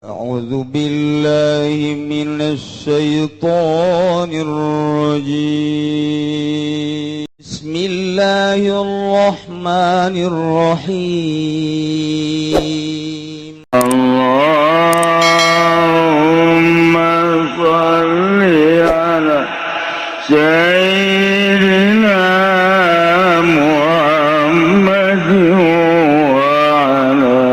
أعوذ بالله من الشيطان الرجيم. بسم الله الرحمن الرحيم. اللهم صل على سيدنا محمد وعلى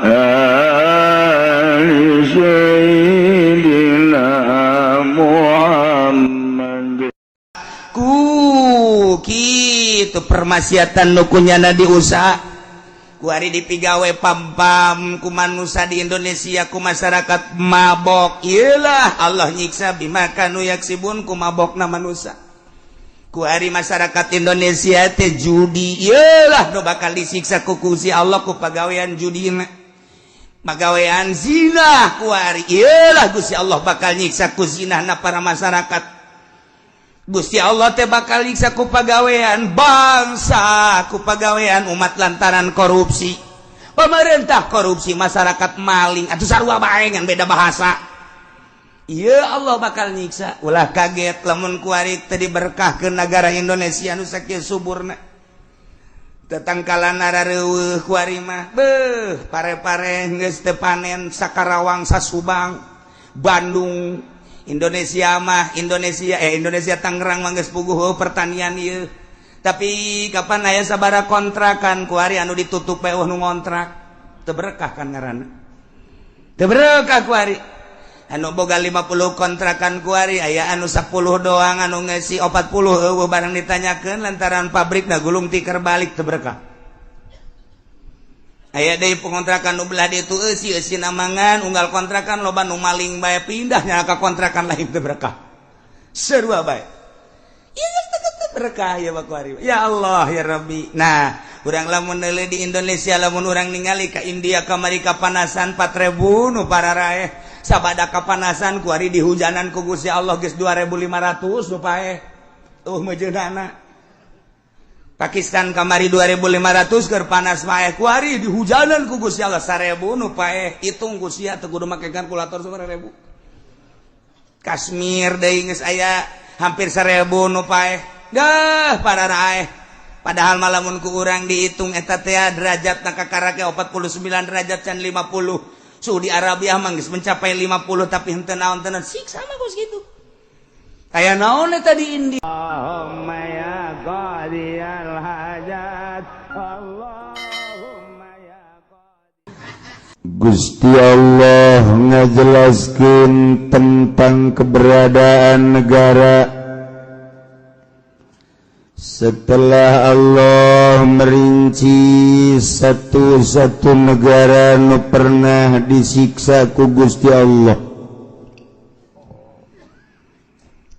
آل سيدنا محمد. Ku kitu permaksiatan nu kunyana diusaha kuari dipigawe pam-pam ku manusia di Indonesia, ku masyarakat mabok. Iyalah, Allah nyiksa بما كانوا يكسبون ku mabokna manusia. Kuari masyarakat Indonesia teh judi, iyalah nu bakal disiksa ku Gusti Allah ku pagawean judina. Pagawean zina kuari, iyalah Gusti Allah bakal nyiksa ku zinahna para masyarakat. Gusti Allah teh bakal nyiksa ku pagawean bangsa, ku pagawean umat lantaran korupsi. Pemerintah korupsi, masyarakat maling atau sarua bae, ngan beda bahasa. Iya, Allah bakal nyiksa. Ulah kaget lamun kuari teu diberkahkeun negara Indonesia nu sakieu suburna. Tetangkalan rareuweuh kuari mah, beuh, pare-pare geus teu panen Sakarawang, Sasubang, Bandung, Indonesia mah. Indonesia, eh, Indonesia Tangerang mah geus puguh pertanian ieu. Tapi kapan aya sabara kontrakan kuari anu ditutup bae, nu ngontrak? Teu berkah kan ngaranna, teu berkah kuari. Anu boga 50 kontrakan kuari aya anu 10 doang, anu ngeusi 40 euweuh barang ditanyakeun lantaran pabrik na gulung tikar balik. Teu berkah. Aya deui pengontrakan nu belah ditu eusi eusi namangan unggal kontrakan loba nu maling bae, pindahnya ka kontrakan lain. Teu berkah, sarua bae. Ieu geus teu berkah ya kuari. Ya Allah, ya Rabbi. Nah, urang lamun neuleuh di Indonesia, lamun urang ningali ka India kamari kapanasan 4000 nu pararaeh sabada kapanasan, kuari dihujanan ku Gusti Allah geus 2500 nu paeh tuh meujeunana. Pakistan kamari 2500 keur panas paeh, kuari dihujanan ku Gusti Allah 1000 nu paeh. Hitung ku sia, teu kudu make kalkulator, 1000. Kashmir deui geus aya hampir 1000 nu paeh dah pararaeh. Padahal malamun ku urang dihitung eta teh derajat na kakarake 49 derajat can 50. Saudi Arabia mah geus mencapai 50, tapi henteu naon tenan siksa mah geus kitu. Aya naon eta di India? اللهم يا قاضي الحاجات، اللهم يا Gusti Allah ngajelaskeun tentang keberadaan negara. Setelah Allah merinci satu-satu negara nu pernah disiksa ku Gusti Allah,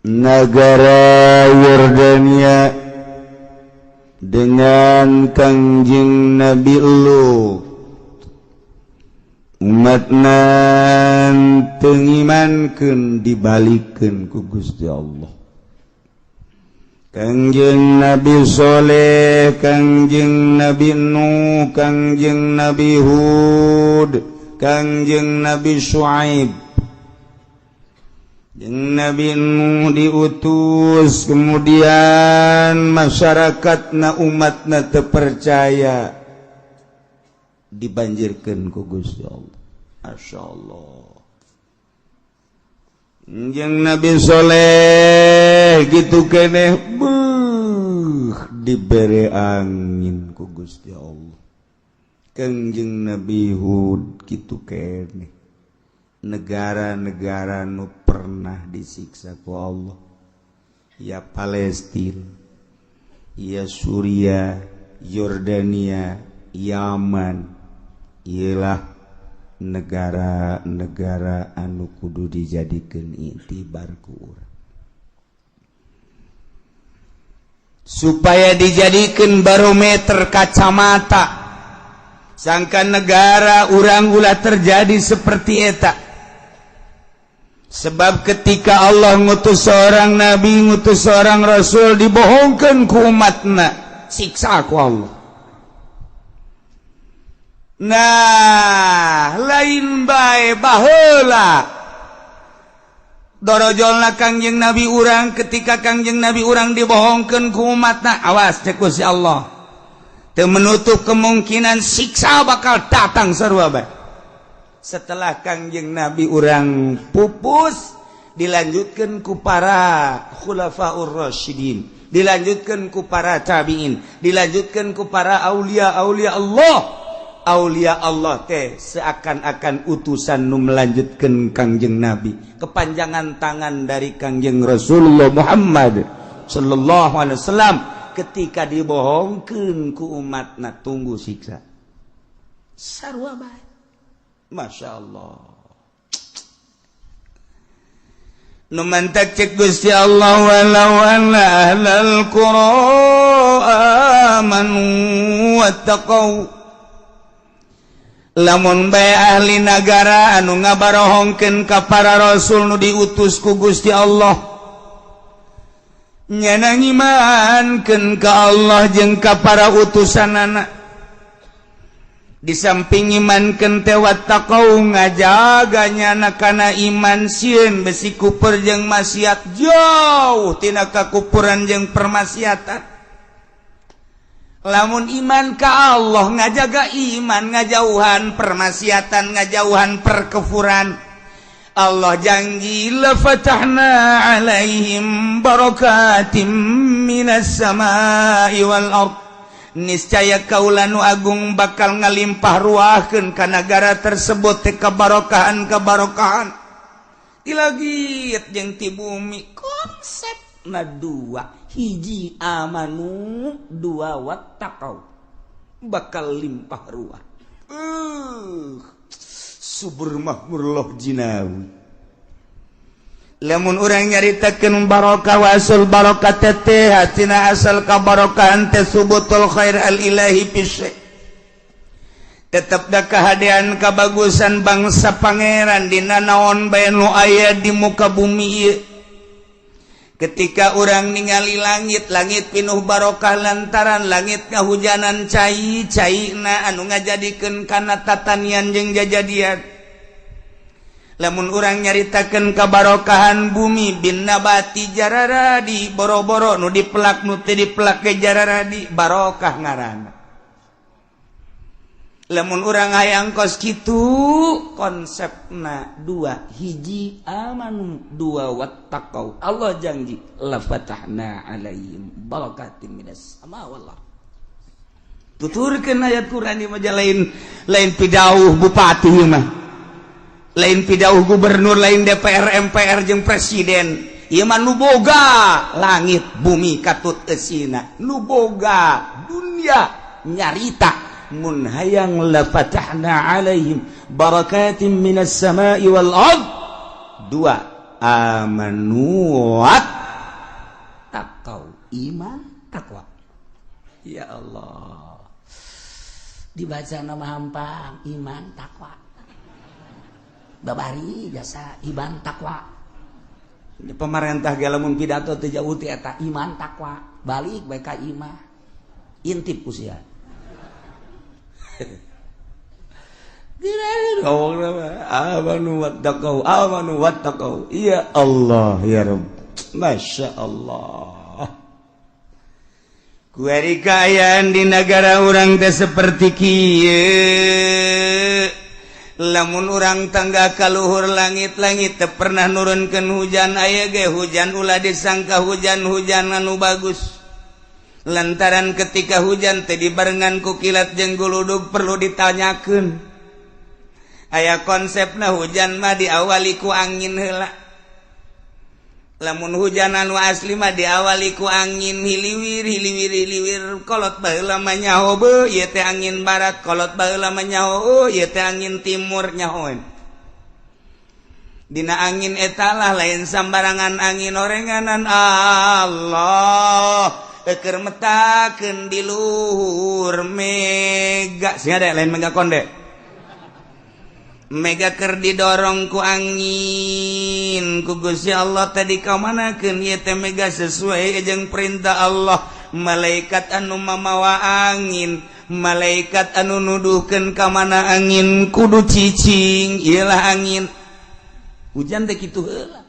negara Yordania dengan Kangjeng Nabi Lut, umatna teu ngimankeun, dibalikeun ku Gusti Allah. Kangjeng Nabi Soleh, Kangjeng Nabi Nuh, Kangjeng Nabi Hud, Kangjeng Nabi Shu'aib. Jeung Nabi Nuh diutus, kemudian masyarakat na umatna terpercaya, dibanjirkan ku Gusti Allah. Masya Allah. Jeung Nabi Soleh gitu keneh, buh, dibere angin ku Gusti Allah. Kangjeng Nabi Hud gitu keneh. Negara-negara nu pernah disiksa ku Allah ya Palestina ya, Suriah, Yordania, Yaman, ialah negara-negara anu kudu dijadikan iktibar ku urang supaya dijadikan barometer, kacamata, sangka negara urang ulah terjadi seperti eta. Sebab ketika Allah ngutus seorang nabi, ngutus seorang rasul, dibohongkan ku umatna, siksa ku Allah. Nah, lain bae baheula dorojolna Kangjeng Nabi urang, ketika Kangjeng Nabi urang dibohongkeun ku umatna, awas cek Gusti Allah, teu menutup kemungkinan siksa bakal datang sarua bae. Setelah Kangjeng Nabi urang pupus, dilanjutkan ku para khulafaur rasyidin, dilanjutkan ku para tabiin, dilanjutkan ku para aulia aulia Allah. Aulia Allah teh seakan-akan utusan nu melanjutkan Kangjeng Nabi, kepanjangan tangan dari Kangjeng Rasulullah Muhammad sallallahu alaihi wasallam. Ketika dibohongkeun ku umatna, tunggu siksa sarua bae. Masya Allah. Nu mantak cek Gusti Allah, walau anna ahlal qura amanu wattaqau, lamun bae ahli nagara anu ngabarohongkeun ka para rasul nu diutus ku Gusti Allah, nyana ngimankeun ka Allah jeung ka para utusanana, di samping imankeun teh wattaqau, ngajaga nyana kana iman, sieun besi kupur jeung maksiat, jauh tina kakupuran jeung permaksiatan. Lamun iman ka Allah, ngajaga iman, ngajauhan permaksiatan, ngajauhan perkufuran, Allah janji la fatahna alaihim barakatim minas samai wal ard, niscaya kaula nu agung bakal ngalimpah ruahkeun ka nagara tersebut teh kebarokahan kebarokahan ti langit jeung ti bumi. Konsep na dua, hiji amanu, dua wattaqau, bakal limpah ruah. Subur makmur loh jinawi. Lamun urang nyaritakeun barokah, wasul barokah teh hatina asal kabarokahan teh subutul khair al ilahi fi syai', tetep da kahadean kabagusan bangsa pangeran dina naon bae nu aya di muka bumi ieu. Ketika orang ningali langit, langit pinuh barokah lantaran langit ngahujanan cai caina anu ngajadikeun kana tatanian jeung jajadian. Lamun urang nyaritakeun kabarokahan bumi bin nabati jararadi, boro-boro nu dipelak nu teu dipelak ge jararadi, barokah ngaranna. Lamun urang hayang kos kitu, konsepna dua, hiji amanu, dua wattaqau, Allah janji la fatahna alaihim barakatim minas sama wal ard. Tuturkeun ayat Quran ieu mah, lain lain pidauh bupati ieu mah, lain pidauh gubernur, lain DPR, MPR jeung presiden. Ieu mah nu boga langit bumi katut eusina, nu boga dunia nyarita mun hayang la fatahna alaihim barakatim minas samai wal ard, dua amanu wat taqau, iman takwa. Ya Allah, dibaca nama hampang iman takwa, babari jasa iman takwa. Pemerintah ge lamun pidato teu jauh ti eta iman takwa, balik bae ka imah intip usia. Amanu wattaqau, amanu wattaqau. Ya Allah ya Rabb, Masya Allah. Kuari kaayaan di negara urang teh seperti kieu. Lamun urang tangga kaluhur langit-langit teu pernah nurunkeun hujan, aya ge hujan ulah disangka hujan-hujan anu bagus. Lantaran ketika hujan teh dibarengan ku kilat jeung guludug, perlu ditanyakeun. Aya konsepna hujan mah diawali ku angin heula. Lamun hujan anu asli mah diawali ku angin hiliwir hiliwir hiliwir, kolot baheula mah nyaho beuh ieu teh angin barat, kolot baheula mah nyaho oh ieu teh angin timur, nyahoeun. Dina angin etalah, lain sambarangan angin orenganan Allah eker metakeun di luhur mega sing ada, lain mega konde, mega keur didorong ku angin ku Gusti Allah tadi kamanakeun ieu teh mega sesuai jeung perintah Allah. Malaikat anu mamawa angin Malaikat anu nuduhkeun ka mana angin kudu cicing, iyalah angin. Hujan teh kitu heula.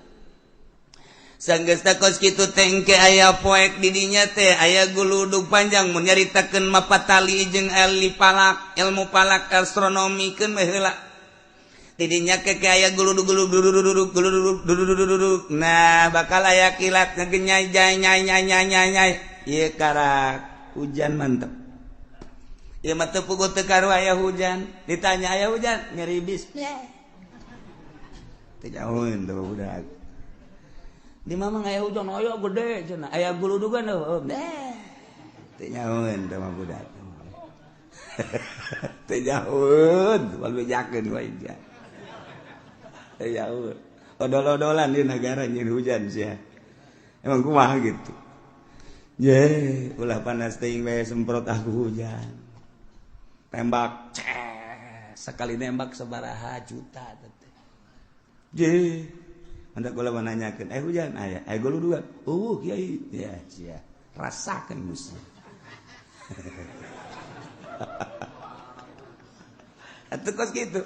Sanggeus kos kitu teh engke aya poek di dinya teh aya guludug panjang mun nyaritakeun mapatali jeung ahli falak, ilmu falak astronomi keun we heula. Tidinya ke aya guludug guludug guludug guludug. Nah, bakal aya kilat ngegenyai jai nyai nyai nyai nyai nyai. Ieu karak hujan mantep. Ieu mah teu puguh teu karu aya hujan. Ditanya aya hujan, ngeribis. Teu jauheun teu budak. Di mamang aya hujan aya gede cenah, aya guludugan heuh. Teu nyahoeun teh mah budak. Teu nyahoeun, moal bejakeun wae sia. Teu nyahoeun. Odol-odolan di negara nyeun hujan sia. Emang kumaha gitu. Ye, ulah panas teuing we semprot aku hujan. Tembak, ces, sekali nembak sabaraha juta teh. Je, hendak kula menanyakeun, hujan aya, guludugan. Oh, kiai. Ya, sia. Rasakeun geus. Atuh kos kitu.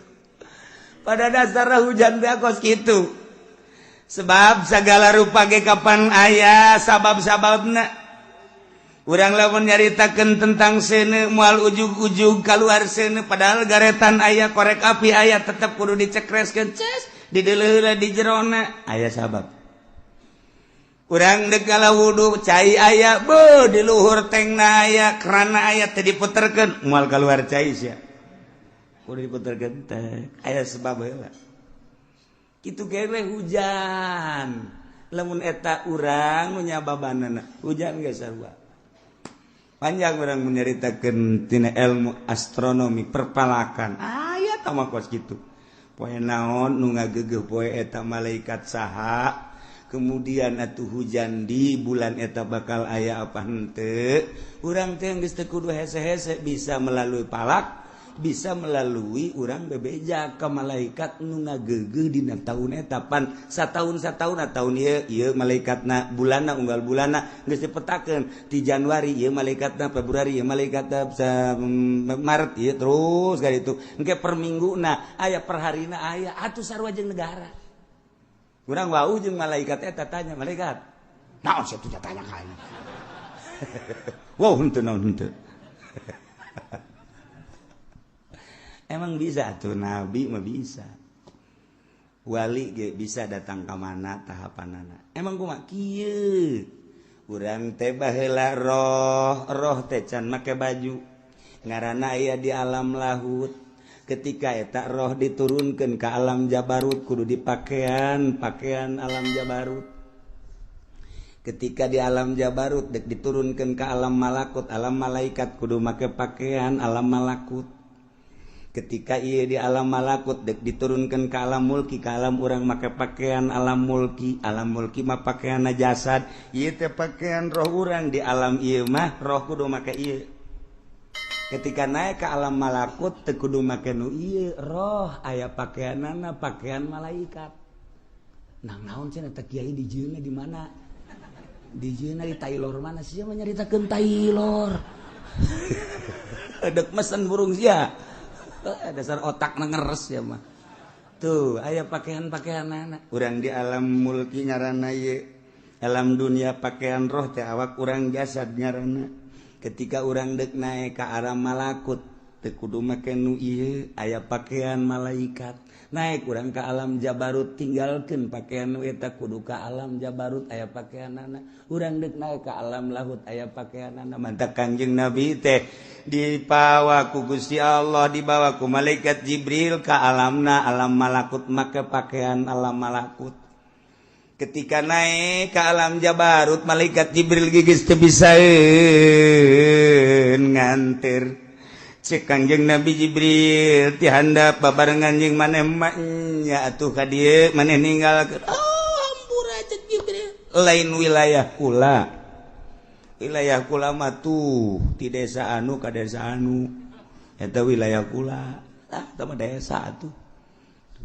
Pada dasarnya hujan teh kos kitu. Sebab segala rupa ge kapan aya sabab-sababna. Urang lamun nyaritakeun tentang seuneu moal ujug-ujug kaluar seuneu padahal garetan aya korek api aya tetep kudu dicekreskeun ces dideuleuh di jerona aya sabab. Urang dek ngala wudu cai aya beuh di luhur tengna aya kerana aya teh diputerkeun moal kaluar cai sia. Kudu diputerkeun teh aya sebab heula. Kitu ge we hujan. Lamun eta urang nu nyababanana hujan geus sarua. Panjang urang menyaritakeun tina ilmu astronomi perpalakan. Aya tah mah kos kitu. Poe naon nu ngageugeuh poe eta malaikat saha. Kemudian atuh hujan di bulan eta bakal aya apa henteu. Urang teh geus teu kudu hese-hese bisa melalui palak, bisa melalui urang bebeja ka malaikat nu ngageugeuh dina taun eta pan sataun-sataun taun ieu ieu malaikatna bulanna unggal bulanna geus dipetakeun ti Januari ieu malaikatna Februari ieu malaikatna Maret ieu terus ka ditu engke per mingguna aya per harina aya atuh sarua jeung negara. Urang wau jeung malaikat eta tanya malaikat naon sia tuh tanya ka aing. Wow henteu naon henteu. Emang bisa tuh nabi mah bisa. Wali ge bisa datang ka mana tahapanana. Emang kumaha kieu? Urang teh baheula roh, roh teh can make baju. Ngaranna aya di alam lahut. Ketika eta roh diturunkeun ka alam jabarut kudu dipakean pakaian alam jabarut. Ketika di alam jabarut dek diturunkeun ka alam malakut, alam malaikat kudu make pakaian alam malakut. Ketika ia di alam malakut dek diturunkan ke alam mulki, ke alam urang make pakaian alam mulki, alam mulki mah pakaian jasad, ieu teh pakaian roh urang di alam ieu mah roh kudu make ieu. Ketika naik ke alam malakut teu kudu make nu ieu, roh aya pakaianana pakaian malaikat. Nang naon cenah teh kiai dijieunna di mana? Dijieunna di Taylor mana sia mah nyaritakeun Taylor. Dek mesen burung sia. Dasar otak ngeres ya mah. Tuh, aya pakaian-pakaian anak. Urang di alam mulki ngaranna ieu. Alam dunia pakaian roh teh awak urang jasad ngaranna. Ketika urang dek naik ka alam malakut teu kudu make nu ieu, aya pakaian malaikat. Naik urang ka alam jabarut tinggalkeun pakaian nu eta kudu ka alam jabarut aya pakaianana. Urang dek naik ka alam lahut aya pakaianana. Mantak Kangjeng Nabi teh dipawa ku Gusti Allah, dibawa ku malaikat Jibril ka alamna alam malakut make pakaian alam malakut. Ketika naik ke alam jabarut malaikat Jibril gigis teu bisaeun nganter. Cek Kangjeng Nabi Jibril ti handap babarengan jeung maneh mah nya atuh ka dieu maneh ninggalkeun. Oh, hampura cek Jibril. Lain wilayah kula. Wilayah kula mah tuh ti desa anu ka desa anu. Eta wilayah kula. Ah, tah mah desa atuh.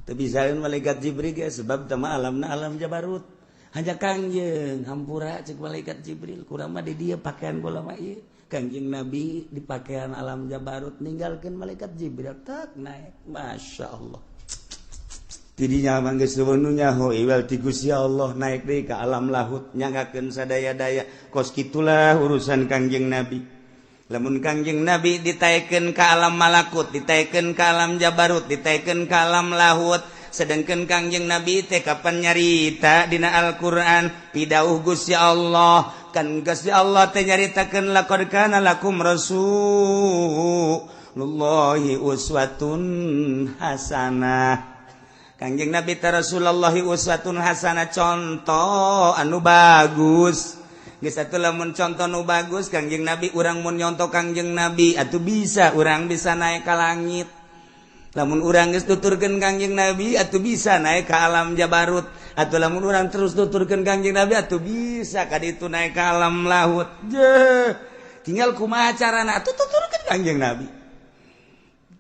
Teu bisaeun malaikat Jibril ge sebab tah mah alamna alam jabarut. Hanya Kangjeng hampura cek malaikat Jibril kurang mah di dieu pakaian kula mah ieu. Kangjeng Nabi di pakaian alam Jabarut ninggalkeun malaikat Jibril tak naik. Masya Allah. Tidinya mah geus nu nyaho iwal ti Gusti Allah naik deui ka alam lahut nyanggakeun sadaya-daya. Kos kitulah urusan Kangjeng Nabi. Lamun Kangjeng Nabi ditaekeun ka alam malakut, ditaekeun ka alam Jabarut, ditaekeun ka alam lahut. Sedangkan Kangjeng Nabi teh kapan nyarita dina Al-Qur'an pidauh Gusti Allah. Kan Gusti Allah teh nyaritakeun laqad kana lakum rasulullahi uswatun hasanah. Kangjeng Nabi teh Rasulullahi uswatun hasanah, contoh anu bagus. Geus atuh lamun contoh nu bagus Kangjeng Nabi, urang mun nyontoh Kangjeng Nabi atuh bisa urang bisa naik ka langit. Lamun urang geus tuturkeun Kangjeng Nabi atuh bisa naik ka alam Jabarut. Atuh lamun urang terus tuturkeun Kangjeng Nabi atuh bisa ka ditu naik ka alam lahut. Je, tinggal kumaha carana atuh tuturkeun Kangjeng Nabi.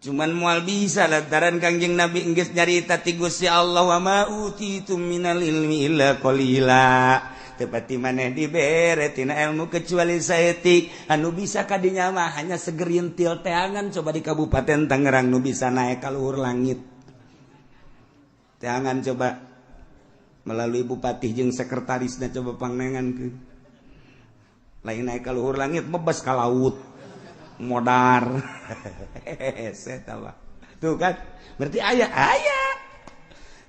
Cuman moal bisa lantaran Kangjeng Nabi geus nyarita ti Gusti Allah wa ma utitum minal ilmi illa qalila. Tepati maneh dibere tina ilmu kecuali saeutik. Anu bisa kadinya mah hanya segerintil teangan coba di Kabupaten Tangerang nu bisa naik ka luhur langit. Teangan coba melalui bupati jeung sekretarisna coba pangnengankeun. Lain naik ka luhur langit bebas ka laut. Modar. Hese mah. Tuh kan berarti aya aya.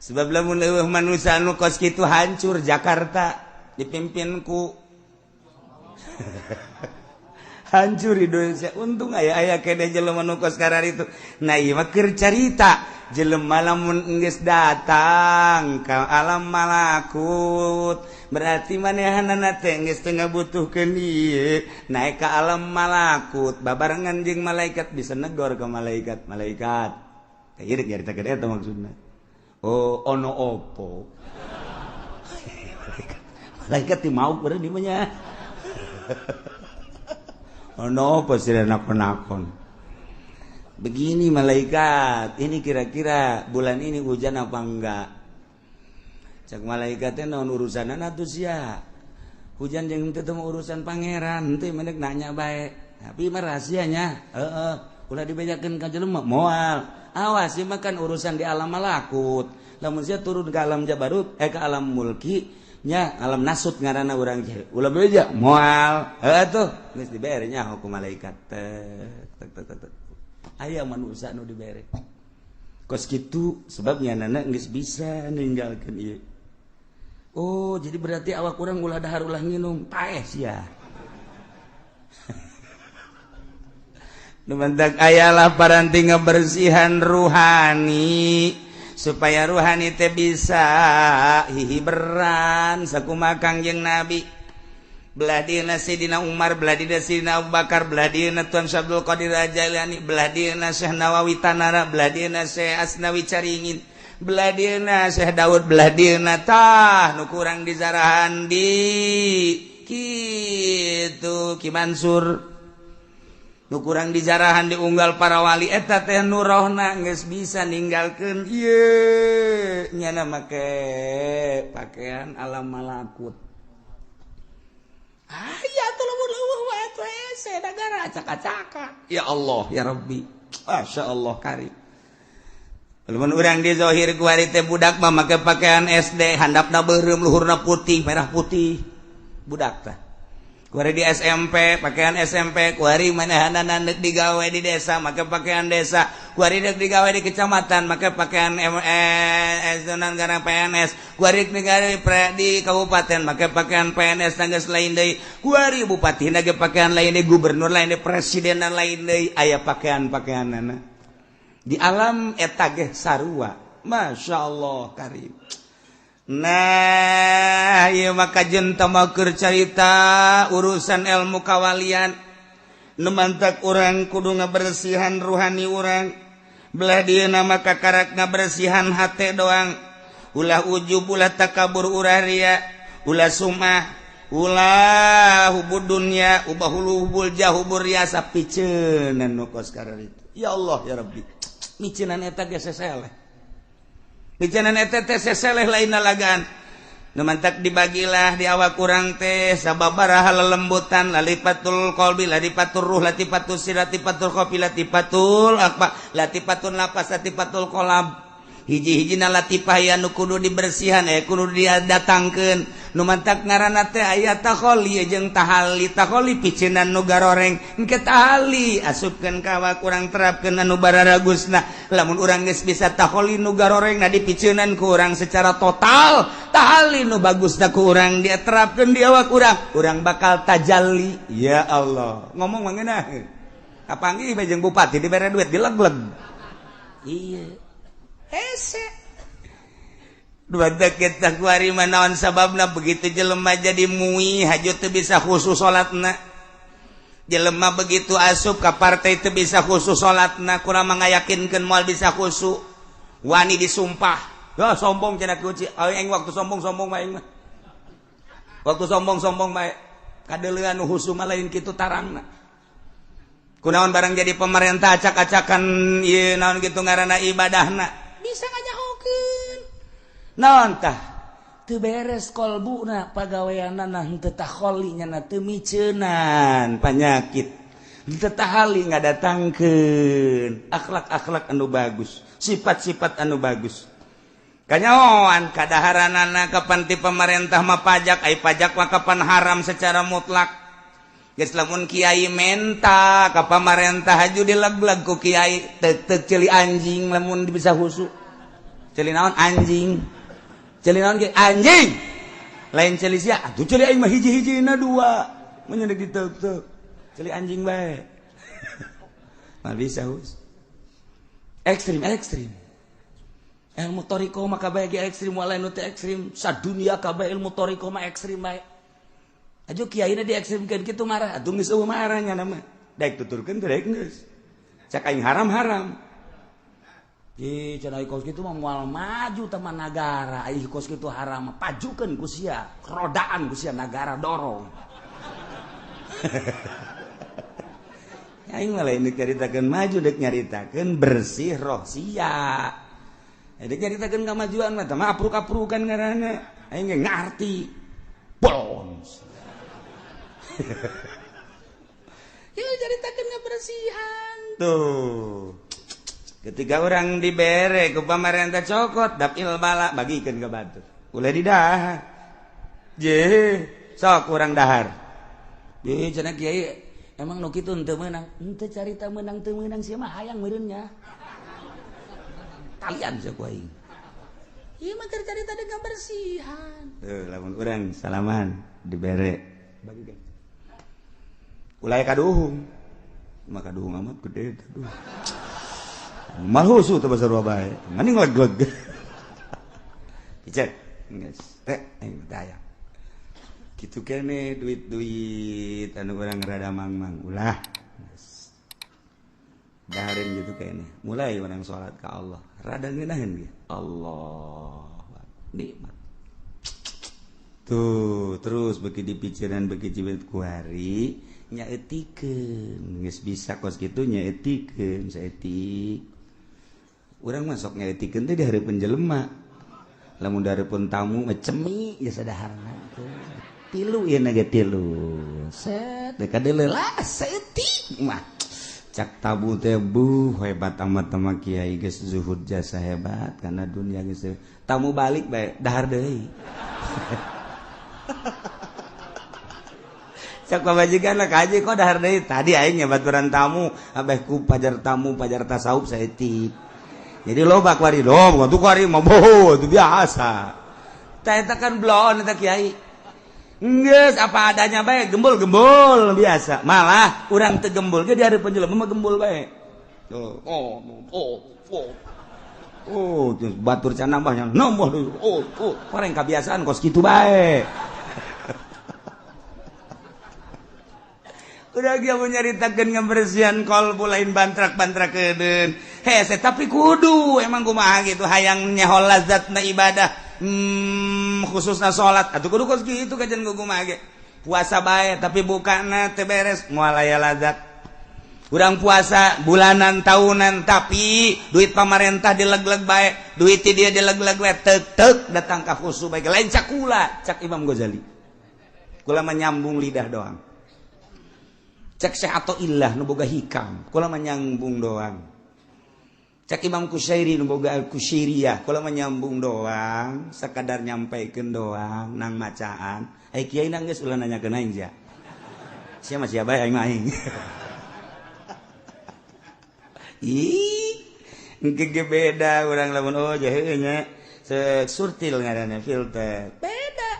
Sebab lamun leuweuh manusia anu kos kitu hancur Jakarta. Dipimpin ku hancur Indonesia. Untung aya-aya kene jelema nu kos kararitu. Nah ieu mah keur carita jelema lamun geus datang ka alam malakut berarti manehanana teh geus teu ngabutuhkeun ieu naik ka alam malakut babarengan jeung malaikat bisa negor ka malaikat. Malaikat teh ieu nyaritakeun eta maksudna. Oh ono opo malaikat di mau berarti di mana? Ono apa sih nakon-nakon? Begini malaikat, ini kira-kira bulan ini hujan apa enggak? Cak malaikatnya naon urusanan atuh sia. Hujan jeung teu urusan pangeran, teu mendek nanya bae. Tapi mah rahasianya, heeh, ulah dibejakeun ka jelema moal. Awas ieu mah kan urusan di alam malakut. Lamun sia turun ke alam jabarut, ke alam mulki, nya alam nasut ngaranna urang teh ulah beja moal heuh tuh geus dibere nya hukum malaikat tek tek tek tek aya manusia nu dibere kos kitu sebabnya nana geus bisa ninggalkeun ieu. Oh jadi berarti awak urang ulah dahar ulah nginum paeh sia. Nu mantak aya lah paranti ngabersihan ruhani supaya ruhani teh bisa hihiberan sakumaha Kangjeng Nabi. Belah dieuna Sidina Umar, belah dieuna Sidina Abu Bakar, belah dieuna Tuan Syekh Abdul Qadir Jailani, belah dieuna Syekh Nawawi Tanara, belah dieuna Syekh Asnawi Caringin, belah dieuna Syekh Daud, belah dieuna tah nu kurang dizarahan di kitu Ki Mansur. Nu kurang dijarahan diunggal para wali eta teh nu rohna geus bisa ninggalkeun ieu nyana make pakaian alam malakut. Aya atuh lamun leuweuh wae atuh hese nagara acak-acaka. Ya Allah ya Rabbi. Masya Allah karim. Lamun urang di zahir ku ari teh budak mah make pakaian SD handapna beureum luhurna putih merah putih budak tah. Kuari di SMP, pakaian SMP, kuari manehanana deuk digawe di desa, make pakaian desa, kuari deuk digawe di kecamatan, make pakaian MS garang PNS, kuari digawe di kabupaten, make pakaian PNS tangges lain deui, kuari bupati ge pakaian lain deui, gubernur lain deui, presiden lain deui, aya pakaian-pakaianana. Di alam eta ge sarua. Masya Allah karim. Nah, ieu maka jenta mah keur carita urusan ilmu kawalian. Nu mantak urang kudu ngabersihan ruhani urang. Belah dieuna maka karak ngabersihan hate doang. Ulah ujub, ulah takabur, ulah ria, ulah sumah, ulah hubud dunya, ubah hulu hubul jah hubur riasa piceunan nu kos kararitu. Ya Allah ya Rabbi. Miceunan eta ge seseleh. Micenan eta teh seseleh lain lagaan. Nu mantak dibagilah di awak kurang teh sababaraha lelembutan lalipatul qalbi lalipatul ruh latifatul sir latifatul khofi latifatul akba latifatun lapas latifatul qalab. Hiji-hijina latifah ya nu kudu dibersihan kudu didatangkeun. Nu mantak ngaranna teh aya takholi jeung tahali. Takholi piceunan nu garoreng engke tahali asupkeun ka awak urang terapkeun anu bararagusna. Lamun urang geus bisa takholi nu garorengna dipiceunan ku urang secara total, tahali nu bagusna ku urang diterapkeun di awak urang, urang bakal tajalli. Ya Allah, ngomong mah ngeunah. Kapanggih bae jeung bupati dibere duit dileg-leg. Iya. Hese. Dua kita kuari manaon sababna begitu jelema jadi mui haju teu bisa khusus salatna. Jelema begitu asup ka partai teu bisa khusus salatna, kurang mangayakinkeun moal bisa khusyuk. Wani disumpah. Wah sombong cenah kunci. Aing waktu sombong-sombong mah aing mah. Waktu sombong-sombong mah kadeuleuan nu khusyuk mah lain kitu tarangna. Kunaon barang jadi pemerintah acak-acakan ieu naon kitu ngaranna ibadahna. Bisa nganyahokeun. Naon tah? Teu beres kolbuna pagaweanana henteu takholi nya teu miceunan panyakit. Henteu tahali ngadatangkeun akhlak-akhlak anu bagus, sifat-sifat anu bagus. Kanyahoan kadaharanana kapan ti pemerintah mah pajak, ai pajak mah kapan haram secara mutlak. Geus lamun kiai menta ka pamarentah haju dileg-leg ku kiai teuk-teuk ceuli anjing lamun bisa khusyuk. Ceuli naon anjing? Ceuli naon ge anjing. Lain ceuli sia, atuh ceuli aing mah hiji-hijina dua. Mun deuk diteuk-teuk. Ceuli anjing bae. Mah bisa hus. Ekstrim ekstrim. Ilmu thariqah mah kabeh ge ekstrim walain nu teu ekstrim, sadunia kabeh ilmu thariqah mah ekstrim bae. Aja kiaina diekstrimkeun kitu marah, atuh geus eueuh marah nya mah. Daek tuturkeun teh daek geus. Cak aing haram-haram. Ih, cenah kos kitu mah moal maju taman nagara, ai kos kitu haram pajukeun ku sia, rodaan ku sia nagara dorong. Aing mah lain deuk nyaritakeun maju, deuk nyaritakeun bersih roh sia. Deuk nyaritakeun kamajuan mah tah mah apruk-aprukan ngaranna. Aing ge ngarti. Bolons. Ya caritakeun kebersihan tuh. Ketika orang dibere ku pamarentah cokot dapil bala bagikeun ka batur. Ulah didahar. Je, sok urang dahar. Ye cenah kiai emang nu kitu henteu meunang. Henteu carita meunang teu meunang sia mah hayang meureun nya. Talian sia ku aing. Ieu mah keur carita deung kebersihan. Tuh lamun urang salaman dibere bagikeun. Ulah kaduhung. Mah kaduhung amat gede aduh. Malhusu teh basarua bae. Mending leg-leg. Dicek. Geus. Teh aing teh aya. Kitu kene duit-duit anu urang rada mang-mang ulah. Geus. Dahareun gitu kene. Mulai urang salat ka Allah. Rada ngeunaheun ge. Allah. Nikmat. Tuh, terus beki dipikiran beki cibet kuari nyaetikeun. Geus bisa kos kitu nyaetikeun saetik. Urang mah sok nyaetikeun teh di hareupeun jelema. Lamun di hareupeun tamu mah cemi geus sadaharna teh. Tilu ieu na ge tilu. Set teh kadeuleu lah saeutik mah. Cak tabu teh buh hebat amat sama kiai geus zuhud jasa hebat karena dunia geus tamu balik bae dahar deui. Cak pamajikan lah kaji kok dahar deui tadi aing nyabaturan tamu abeh ku pajar tamu pajar tasawuf saeutik. Jadi loba kuari loba tuh kuari mah boho itu biasa. Tah eta kan bloon eta kiai. Geus apa adanya bae gembul-gembul biasa. Malah urang teu gembul ge di hareupeun jelema mah gembul bae. Tuh oh oh oh. Oh, terus batur can nambahnya nambah deui. Oh, oh, koreng kebiasaan kos kitu bae. Udah dia mau nyaritakeun ngebersihan kolbu lain bantrak-bantrakeun. Hese tapi kudu emang kumaha gitu hayang nyaho lazatna ibadah. Khususna salat atuh kudu kos kitu kajen kumaha ge. Puasa bae tapi bukana teu beres moal aya lazat. Urang puasa bulanan tahunan tapi duit pamarentah dileg-leg bae, duit dia dileg-leg bae, tek-tek datang ka khusu bae lain cakula, cak Imam Ghazali. Kula menyambung lidah doang. Cak Syekh Athaillah nu boga hikam, kula menyambung doang. Cak Imam Kusyairi nu boga Al-Kusyairiyah, kula menyambung doang, sakadar nyampaikeun doang nang macaan. Ai kiai nang geus ulah nanyakeun aing sia. Sia mah sia bae aing mah aing. Ih, engke beda urang lamun oh jahe nya surtil ngaranna filter. Beda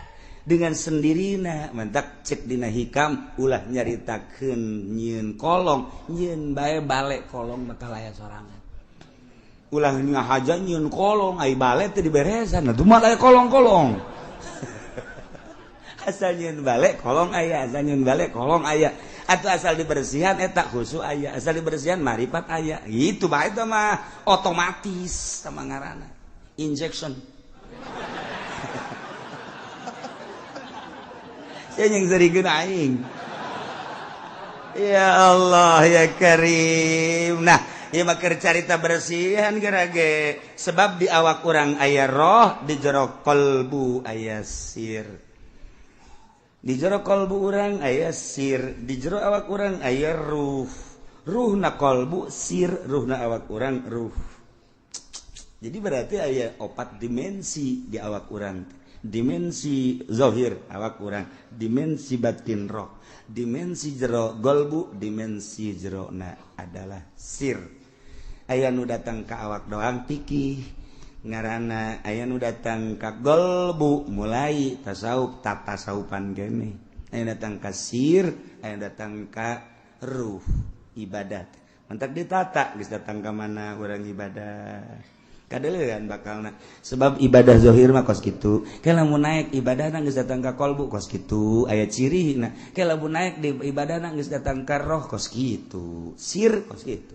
dengan sendirina mentak cek dina hikam ulah nyaritakeun nyieun kolong, nyieun bae balik kolong bakal aya sorangan. Ulah ngahaja nyieun kolong, ai balik teh diberesan, nah mah aya kolong-kolong. Asal nyieun balik kolong aya, asal nyieun balik kolong aya. Atau asal dibersihan eta khusu aya, asal dibersihan marifat aya. Gitu bae itu mah otomatis sama ngaranna. Injection. Sia yang serikeun aing. Ya Allah ya Karim. Nah, ieu mah keur carita bersihan gerage. Sebab di awak urang aya roh, di jero kalbu aya sir. Di jero kalbu urang aya sir, di jero awak urang aya ruh. Ruhna kalbu sir, ruhna awak urang ruh. Jadi berarti aya opat dimensi di awak urang. Dimensi zahir awak urang, dimensi batin roh, dimensi jero golbu, dimensi jerona adalah sir. Aya nu datang ka awak doang pikih ngaranna, aya nu datang ka golbu mulai tasawuf tatasawufan kene, aya datang ka sir, aya datang ka ruh ibadat. Mentak ditata geus datang ka mana urang ibadah kadeulean bakalna. Sebab ibadah zahir mah kos kitu, ke lamun naik ibadahna geus datang ka kolbu kos kitu, aya cirina. Ke lamun naik di ibadahna geus datang ka roh kos kitu, sir kos kitu.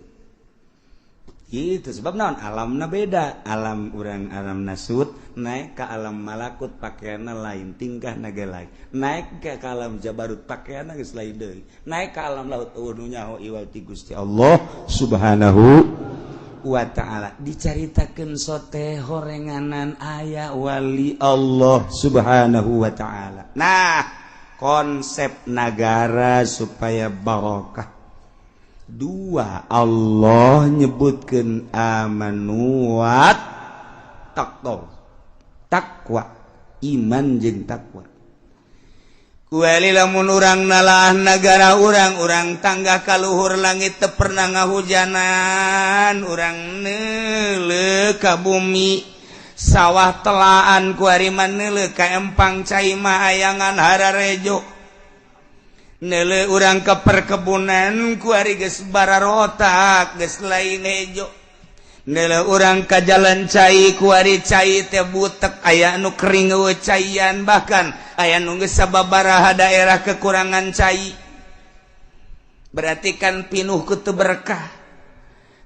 Gitu sebab naon alamna beda, alam urang alam nasut naik ke alam malakut pakaianna lain, tingkahna ge lain, naik ke alam jabarut pakaianna geus lain deui, naik ke alam laut eueuh nu nyaho iwal ti Gusti Allah Subhanahu wa ta'ala. Dicaritakeun sote horenganan aya wali Allah Subhanahu wa ta'ala. Nah, konsep nagara supaya barokah. Dua, Allah nyebutkeun amanu wa taqwa. Takwa, iman jeung takwa. Kuali lamun urang nalaah nagara urang, urang tangga ka luhur langit teu pernah ngahujanan, urang neuleuh ka bumi sawah telaan kuari mah neuleuh ka empang cai mah ayangan hararejo. Neuleuh urang ka perkebunan kuari geus bararotak geus lain hejo. Neuleuh urang ka jalan cai kuari cai teh butek aya nu kering eueuh caian, bahkan aya nu geus sababaraha daerah kekurangan cai. Berarti kan pinuh ku teu berkah.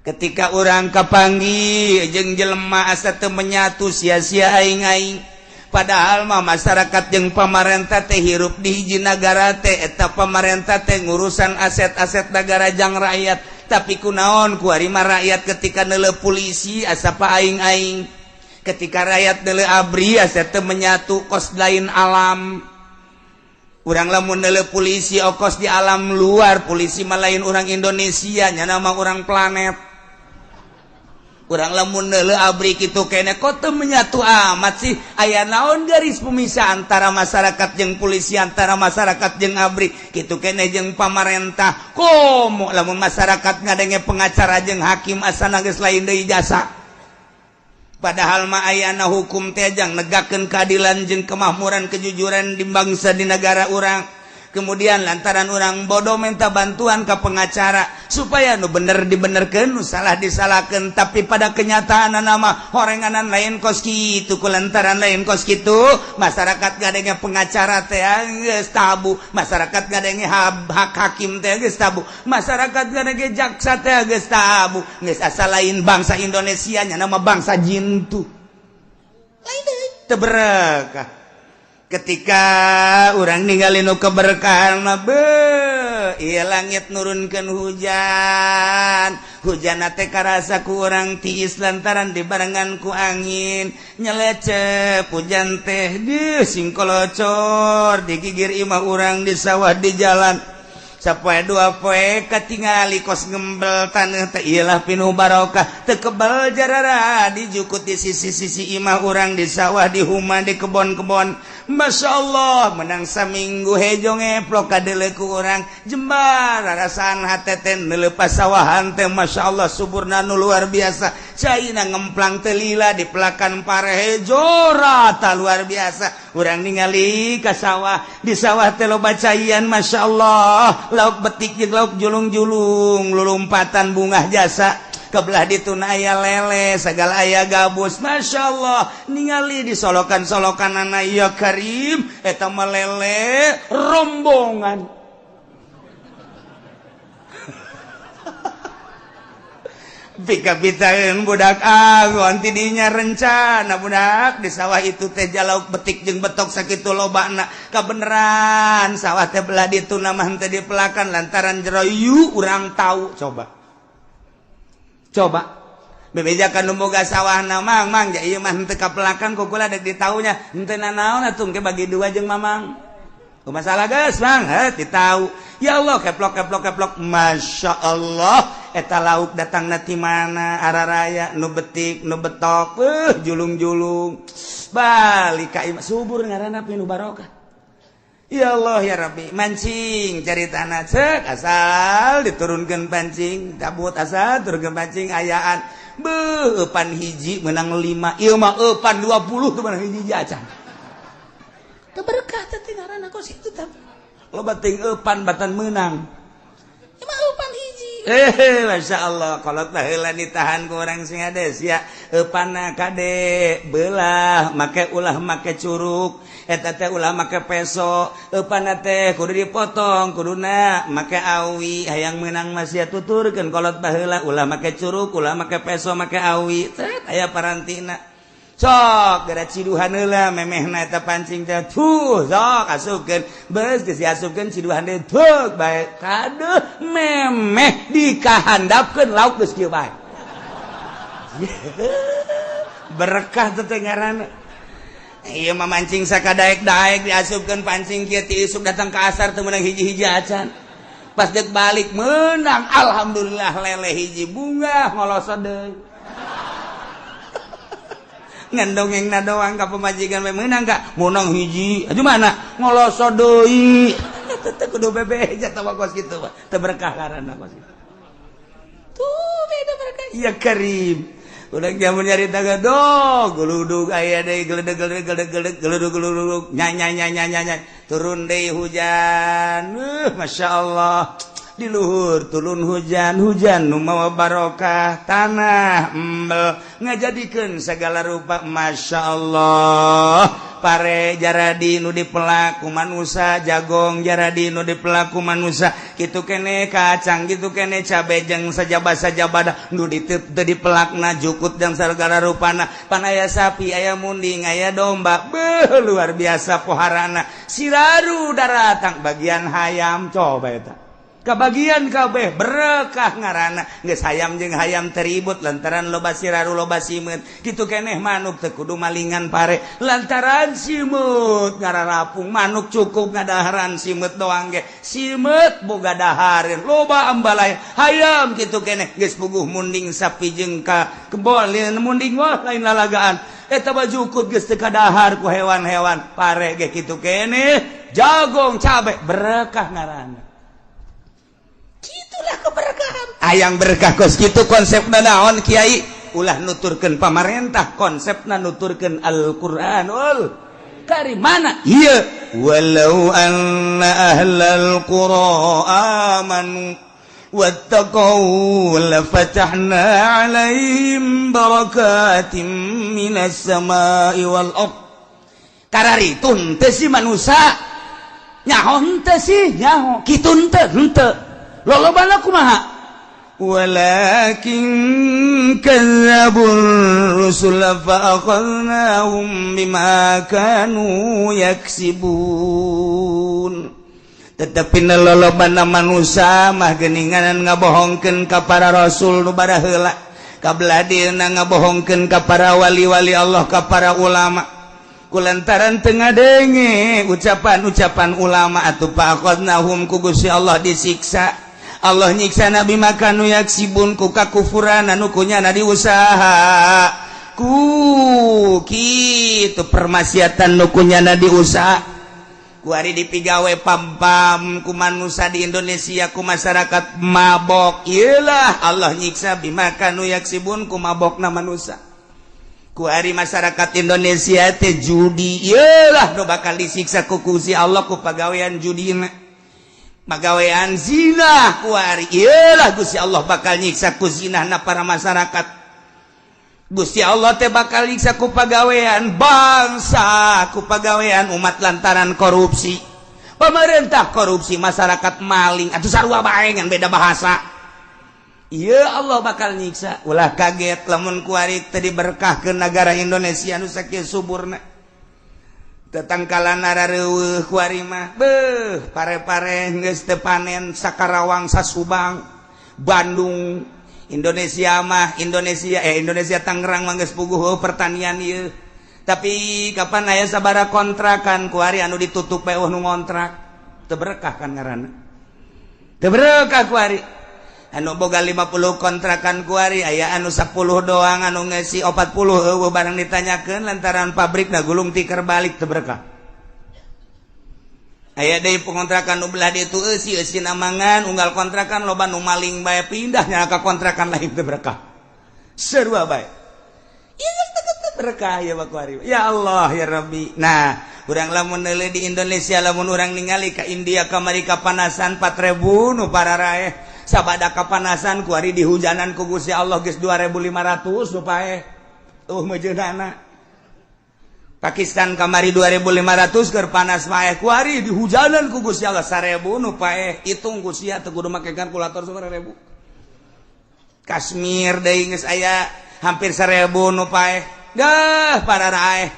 Ketika urang kapanggih jeung jelema asa teu menyatu sia-sia aing-aing. Padahal mah masyarakat jeung pamarentah teh hirup di hiji nagara teh, eta pamarentah teh ngurusan aset-aset nagara jang rakyat. Tapi kunaon kuari mah rakyat ketika neuleuh polisi asa pa aing-aing, ketika rakyat neuleuh abri asa teu menyatu kos lain alam. Urang lamun neuleuh polisi okos di alam luar, polisi mah lain urang Indonesia, nya mah urang planet. Urang lamun neuleuh abri kitu kene kok teu menyatu amat sih, aya naon garis pemisah antara masyarakat jeung polisi, antara masyarakat jeung abri kitu kene jeung pamarentah. Komo lamun masyarakat ngadenge pengacara jeung hakim asana geus lain deui jasa. Padahal mah ayana hukum teh jang negakeun keadilan jeung kemakmuran kejujuran di bangsa di negara urang. Kemudian lantaran orang bodoh minta bantuan ke pengacara supaya nu bener dibenerkeun, nu salah disalahkeun, tapi pada kenyataan nama horenganan lain kos kitu, kulantaran lain kos kitu masyarakat gadenge pengacara teh geus tabu, masyarakat gadenge hak hakim teh geus tabu, masyarakat gadenge jaksa teh geus tabu, geus asa lain bangsa Indonesia nya nama bangsa jin tuh. Lain deui teu berekah. Ketika orang ninggalin nu keberkahan mah be Ieu langit nurunkeun hujan. Hujan teh karasa ku urang tiis lantaran dibarengan ku angin. Nyelecep hujan teh di singkolocor digigir imah urang di sawah di jalan. Sapoe dua poe katingali kos ngembel taneuh teh iyalah pinuh barokah teu kebel jarara dijukut di sisi-sisi imah urang di sawah di huma di kebon-kebon. Masya Allah menang saminggu hejo ngeplok kadeuleu ku urang jembar rarasaan hate teh neulepas sawahan teh. Masya Allah suburna nu luar biasa caina ngemplang teu lila dipelakan pare hejo rata luar biasa. Urang ningali ka sawah di sawah teh loba caian. Masya Allah lauk betik jeung lauk julung-julung lulumpatan bungah jasa kebelah dituna aya lele segala aya gabus. Masya Allah ningali di solokan-solokan ya Karim eta mah lele rombongan. Pika-pitaeun budak agon tidinya rencana budak di sawah itu teh jalauk betik jeung betok sakitu lobana kabeneran sawah teh belah dituna mah henteu dipelakan lantaran jero yu urang tahu. Coba coba bebejakan nu boga sawahna mang mang ja ieu mah henteu kapelakan ku kula dek ditaunya henteu nanaon atuh engke bagi dua jeung mamang masalah geus mang heuh ditau. Ya Allah keplok keplok keplok. Masya Allah eta lauk datangna ti mana araraya nu betik nu betok julung-julung balik ka imah subur ngaranna pinuh barokah. Ya Allah ya Rabbi mancing cari tanah cek asal diturunkeun pancing tabut asal turunkeun pancing ayaan beuh eupan hiji menang 5 ieu mah eupan 20 teu menang hiji acan teu berkah teh ngaranna kos kitu tah loba teuing eupan batan meunang ieu mah eupan hiji. Masya Allah kolot baheula ditahan ku urang sing hades ya eupanna kade belah make ulah make curug eta teh ulah make peso eupanna teh kudu dipotong kuduna make awi hayang meunang masih tuturkeun kolot baheula ulah make curug ulah make peso make awi teh aya parantina sok gara ciduhan heula memehna eta pancing teh tuh sok asupkeun beus geus diasupkeun ciduhan deui tuh bae kaduh memeh dikahandapkeun lauk geus kieu bae. Berkah teh ngaranna ieu mah mancing sakadaek-daek diasupkeun pancing kieu ti isuk datang ka asar teu meunang hiji-hiji acan pas deuk balik meunang alhamdulillah lele hiji bunga ngolosod deui ngan dongengna doang ka pamajikan we meunang ka meunang hiji aju mana ngoloso deui teu kudu bebeja tawa kos kitu mah teu berkah ngaranna kos kitu tuh beda berkah. Ya Karim urang jamun nyarita gadog geludug aya deui geledeg geledeg geledeg geludug geludug nya nya nya nya turun deui hujan. Masya Allah di luhur turun hujan hujan nu mawa barokah tanah embel ngajadikeun segala rupa. Masya Allah pare jaradi nu dipelaku manusa jagong jaradi nu dipelaku manusa kitu kene kacang kitu kene cabe jeung sajaba-sajabada nu diteu dipelakna jukut jeung segala rupana pan aya sapi aya munding aya domba beuh luar biasa poharana siraru daratang bagian hayam coba eta kebagian kabeh berkah ngaranna geus hayam jeung hayam teribut lantaran loba siraru loba simeut kitu keneh manuk teu kudu malingan pare lantaran simeut ngararapung manuk cukup ngadaharan simeut doang ge simeut boga dahareun loba ambalaya hayam kitu keneh geus puguh munding sapi jeung ka kebon munding wah lain lalagaan eta bajukut geus teu kadahar ku hewan-hewan pare ge kitu keneh jagong cabe berkah ngaranna. Itulah keberkahan. Hayang berkah kos kitu konsepna naon kiai? Ulah nuturkeun pamarentah, konsepna nuturkeun Al-Qur'anul Karim. Mana? Ieu walau anna ahlal qura amanu wattaqau lafatahna 'alaihim barakatim minas samai wal ard. Kararitu henteu si manusa. Nyaho henteu sih, nyaho. Kitu henteu, henteu. Lolobana kumaha? Walakin kadzdzabur rusul fa akhadnahum bima kanu yaksibun. Tetapi lolobana manusia mah geninganan ngabohongkeun ka para rasul nu baraheula, kabelah dieuna ngabohongkeun ka para wali-wali Allah, ka para ulama, kulantaran teu ngadenge ucapan-ucapan ulama. Atuh faakhadnahum, ku Gusti Allah disiksa. Allah nyiksa bima kanu yaksibun, ku kakufuran anu kunyana diusaha, ku kitu permaksiatan nu kunyana diusaha. Kuari dipigawe pam-pam ku manusia di Indonesia, ku masyarakat mabok. Iyalah, Allah nyiksa bima kanu yaksibun, ku mabokna manusia. Kuari masyarakat Indonesia teh judi, iyalah nu bakal disiksa ku Gusti Allah ku pagawean judina. Pagawean zina kuari, iyalah Gusti Allah bakal nyiksa ku zinahna para masyarakat. Gusti Allah teh bakal nyiksa ku pagawean bangsa, ku pagawean umat lantaran korupsi. Pemerintah korupsi, masyarakat maling, atau sarua bae ngan beda bahasa. Iya, Allah bakal nyiksa. Ulah kaget lamun kuari teu berkah ke negara Indonesia nu sakieu suburna. Tetangkalan rareueuh kuari mah, beuh, pare-pare geus teu panen Sakarawang, Sasubang, Bandung. Indonesia mah Indonesia, eh, Indonesia Tangerang mah geus puguh pertanian ieu. Tapi kapan aya sabara kontrakan kuari anu ditutup bae nu ngontrak? Teu berkah kan ngaranna. Teu berkah kuari. Anu boga 50 kontrakan kuari aya anu 10 doang, anu ngeusi 40 euweuh barang ditanyakeun lantaran pabrik na gulung tikar balik. Teu berkah. Aya deui pengontrakan nu belah ditu eusi eusi namangan unggal kontrakan loba nu maling bae, pindahnya ka kontrakan lain. Teu berkah. Sarua bae. Ieu teu berkah ya kuari. Ya Allah, ya Rabbi. Nah, urang lamun neuleuh di Indonesia, lamun urang ningali ka India kamari kapanasan 4000 nu pararaeh sabada kapanasan, kuari dihujanan ku Gusti Allah geus 2500 nu paeh tuh meujeunana. Pakistan kamari 2500 keur panas paeh, kuari dihujanan ku Gusti Allah 1000 nu paeh. Hitung ku sia, teu kudu make kalkulator, 1000. Kashmir deui geus aya hampir 1000 nu paeh dah pararaeh.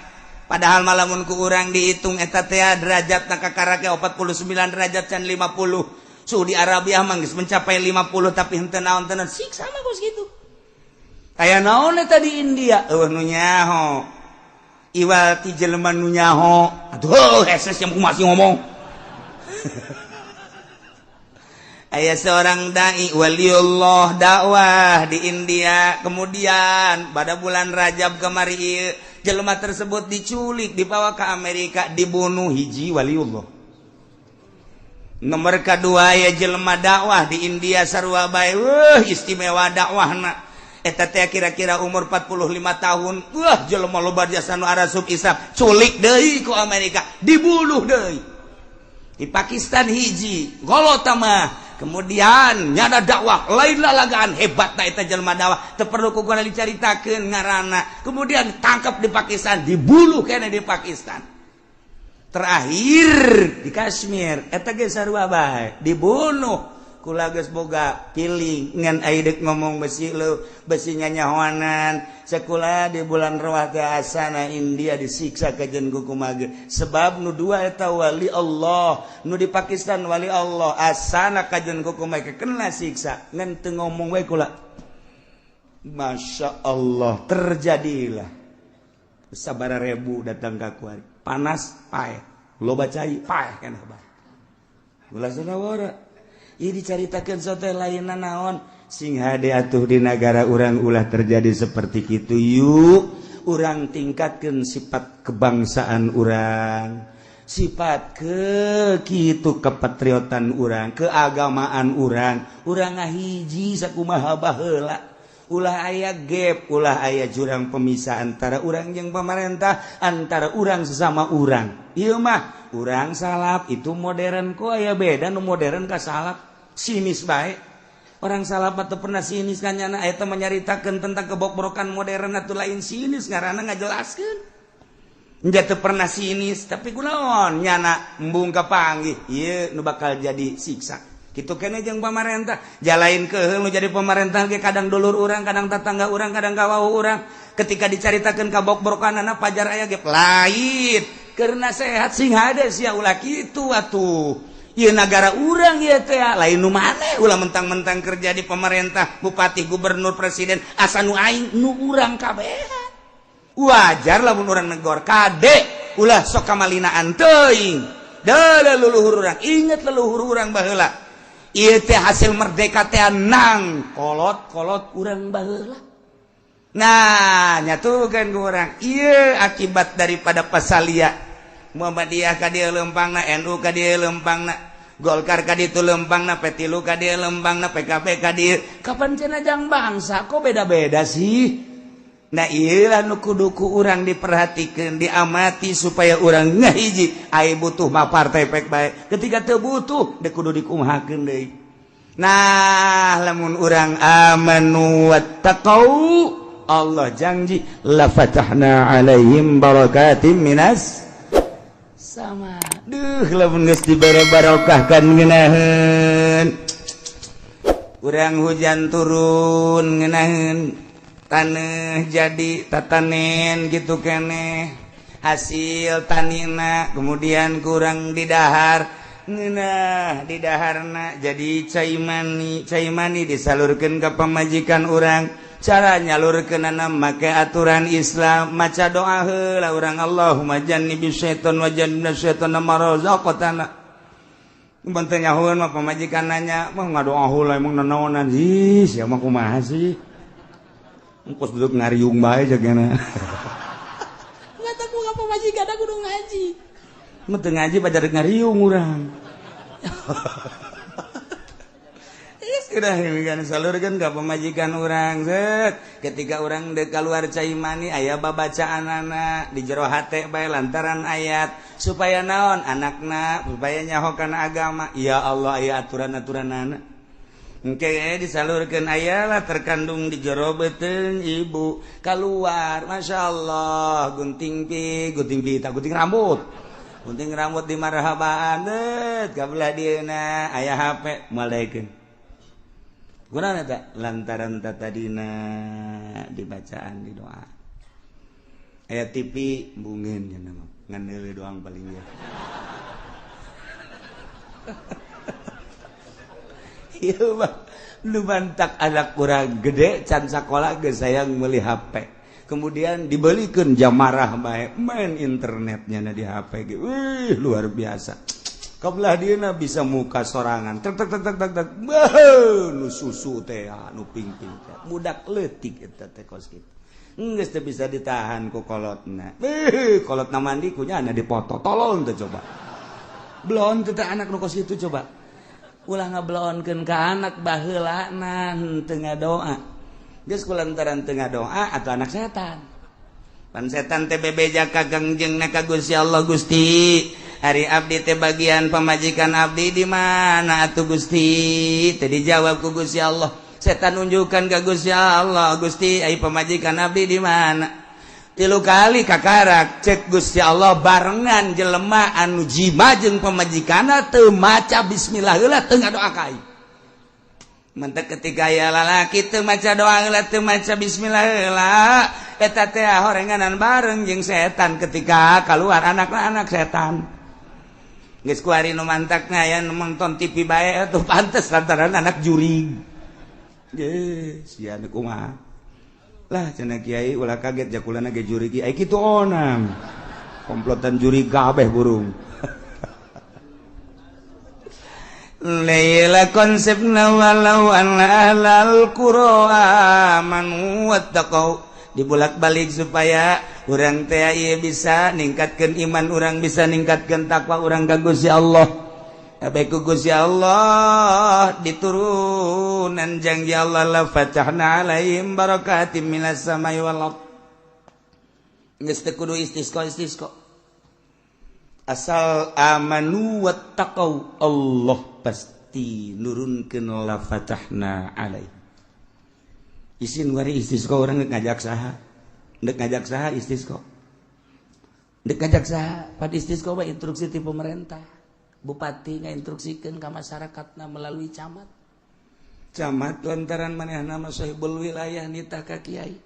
Padahal malamun ku urang dihitung eta teh derajat na kakarake 49 derajat can 50. Saudi Arabia mah geus mencapai 50, tapi henteu naon tenan siksa mah kos kitu. Aya naon eta di India? Euweuh nu nyaho. Iwal ti jelema nu nyaho. Aduh, heses yang masih ngomong. Aya seorang dai waliullah dakwah di India, kemudian pada bulan Rajab kemari ieu jelema tersebut diculik, dibawa ke Amerika, dibunuh. Hiji waliullah. Nomor kedua ya jelema dakwah di India sarua bae, wah, istimewa dakwahna. Eta teh kira-kira umur 45 tahun. Wah, jelema loba jasa nu arasup Islam, culik deui ku Amerika, dibunuh deui. Di Pakistan hiji golota mah, kemudian nyada dakwah lain lalagaan, hebat eta jelema dakwah, teu perlu ku gua dicaritakeun ngaranna. Kemudian tangkap di Pakistan, dibunuh kene di Pakistan. Terakhir di Kashmir eta ge sarua bae, dibunuh. Kula geus boga piling ngan ai deuk ngomong besi lu besi nyanyahoanan. Sekolah di bulan Rawah teh asana India disiksa kajen ku kumaha, sebab nu dua eta wali Allah, nu di Pakistan wali Allah, asana kajen ku kumaha kena siksa ngan teu ngomong we kula. Masya Allah, terjadilah sabara ribu datang ka kuari, panas paeh, loba cai paeh keneh bae. Ulah sanawara. Ieu dicaritakeun sote lainna naon, sing hade atuh di negara urang ulah terjadi seperti kitu. Yuk, urang tingkatkeun sifat kebangsaan urang, sifat ke kitu kepatriotan urang, keagamaan urang. Urang ngahiji sakumaha baheula, ulah aya gap, ulah aya jurang pemisah antara urang yang pemerintah, antara urang sesama urang. Ieu mah urang salaf, itu modern, kok aya beda nu modern ka salaf? Sinis bae. Orang salaf atau pernah sinis kan nyana eta menyaritakeun tentang kebokbrokan modern atau lain sinis ngaranna, ngajelaskeun. Nya teu pernah sinis, tapi kunaon nyana embung kapanggih ieu nu bakal jadi siksa. Kitu kene jeung pamarentah, jalain keheul nu jadi pemerintah ge, kadang dulur urang, kadang tetangga urang, kadang kawau urang. Ketika dicaritakeun kabokbrokanana pajar aya ge lain keur nasehat, sing hade sia, ulah kitu atuh. Ieu nagara urang ieu teh lain nu maneh ulah mentang-mentang kerja di pemerintah, bupati, gubernur, presiden, asa nu aing nu urang kabehan. Wajar lamun urang negor kade ulah sok kamalinaan teuing. Deuleu leluhur urang, inget leluhur urang baheula. Ieu teh hasil merdeka teh nang kolot-kolot urang baheula. Nah, nyatukan ku urang. Ieu akibat daripada pasalia Muhammadiyah ka dieu lempangna, NU ka dieu lempangna, Golkar ka ditu lempangna, P3 ka dieu lempangna, PKB ka dieu. Kapan cenah jang bangsa kok beda-beda sih? Nah, ieu nu kudu ku urang diperhatikeun, diamati supaya urang ngahiji. Ai butuh mah partai pek bae. Ketika teu butuh deuk kudu dikumahakeun deui. Nah, lamun urang amanu wattaqau, Allah janji la fatahna alaihim barakatim minas sama. Duh, lamun geus dibere barokah kan ngeunaheun. Urang hujan turun ngeunaheun, taneuh jadi tatanen gitu keneh. Hasil tanina kemudian kurang didahar ngeunah didaharna jadi cai mani, cai mani disalurkeun ka pamajikan urang. Cara nyalurkeunana make aturan Islam, maca doa heula urang Allahumma jannibis syaiton wa jannibna syaiton ma razaqtana. Mun teu nyahoeun mah pamajikan nanya, mah ngadoa heula emang nanaonan ih sia mah kumaha sih? Engkos duduk ngariung bae jagana. Ngata ku ka pamajikan kudu ngaji. Mun teu ngaji pada rek ngariung urang. Sudah demikian salurkeun ka pamajikan urang set. Ketika urang deuk kaluar cai mani aya babacaanana di jero hate bae lantaran ayat supaya naon anakna supaya nyaho kana agama. Ya Allah aya aturan-aturanana. Engke disalurkeun ayalah terkandung di jero beuteung ibu keluar Masya Allah gunting pi tak gunting rambut. Gunting rambut di marhabaan deut ka belah dieuna aya HP moal daekeun. Guna eta lantaran tadina dibacaan di doa. Aya TV bungin nya mah ngan deuleu doang paling ya. Ieu mah nu mantak anak kurang gede can sakola geus sayang meuli HP. Kemudian dibelikeun jamarah bae main internetnya na di HP ge. Wih, luar biasa. Kabelah dieuna bisa muka sorangan. Tek tek tek tek tek tek. Beuh, nu susu teh nu pingping teh. Budak leutik eta teh kos kitu. Geus teu bisa ditahan ku kolotna. Beuh, kolotna mandi ku nyana dipoto. Tolong teh coba. Belon teh anak nu kos kitu coba. Ulah ngabelonkeun ka anak baheulana teu ngadoa. Geus kulantaran teu ngadoa atuh anak setan. Pan setan teh bebeja ka gangjengna ka Gusti Allah Gusti. Hari abdi teh bagian pamajikan abdi di mana atuh Gusti? Teu dijawab ku Gusti Allah. Setan nunjukkan ka Gusti Allah, Gusti ai pamajikan abdi di mana? 3 kali kakarak cek Gusti Allah barengan jelema anu jima jeung pamajikanna teu maca bismillah heula teu ngadoa ka aing. Mentek ketika aya lalaki teu maca doa heula teu maca bismillah heula eta teh horenganan bareng jeung setan ketika keluar anakna anak setan. Geus kuari nu mantakna aya nu nonton TV bae atuh pantes lantaran anak jurig. Ye, sia nu kumaha. Lah cenah kiai ulah kaget jakulana ge jurig ai kitu onam. Komplotan jurig kabeh burung. Laila konsepna walau anna ahlal qura amanu wattaqau dibulak-balik supaya urang teh ieu bisa ningkatkeun iman urang bisa ningkatkeun takwa urang ka Gusti Allah. Bae ku Gusti Allah diturunan janji Allah la fatahna alaihim barakatim minas samai wal ard. Geus teu kudu istisqa. Asal amanu wattaqau Allah pasti nurunkeun la fatahna alaihim. Isin wari istisqa urang geus ngajak saha? Ndek ngajak saha istisqa? Ndek ngajak saha? Pad istisqa mah instruksi ti pemerintah. Bupati ngainstruksikeun ka masyarakatna melalui camat. Camat lantaran manehna mah sahibul wilayah nitah ka kiai.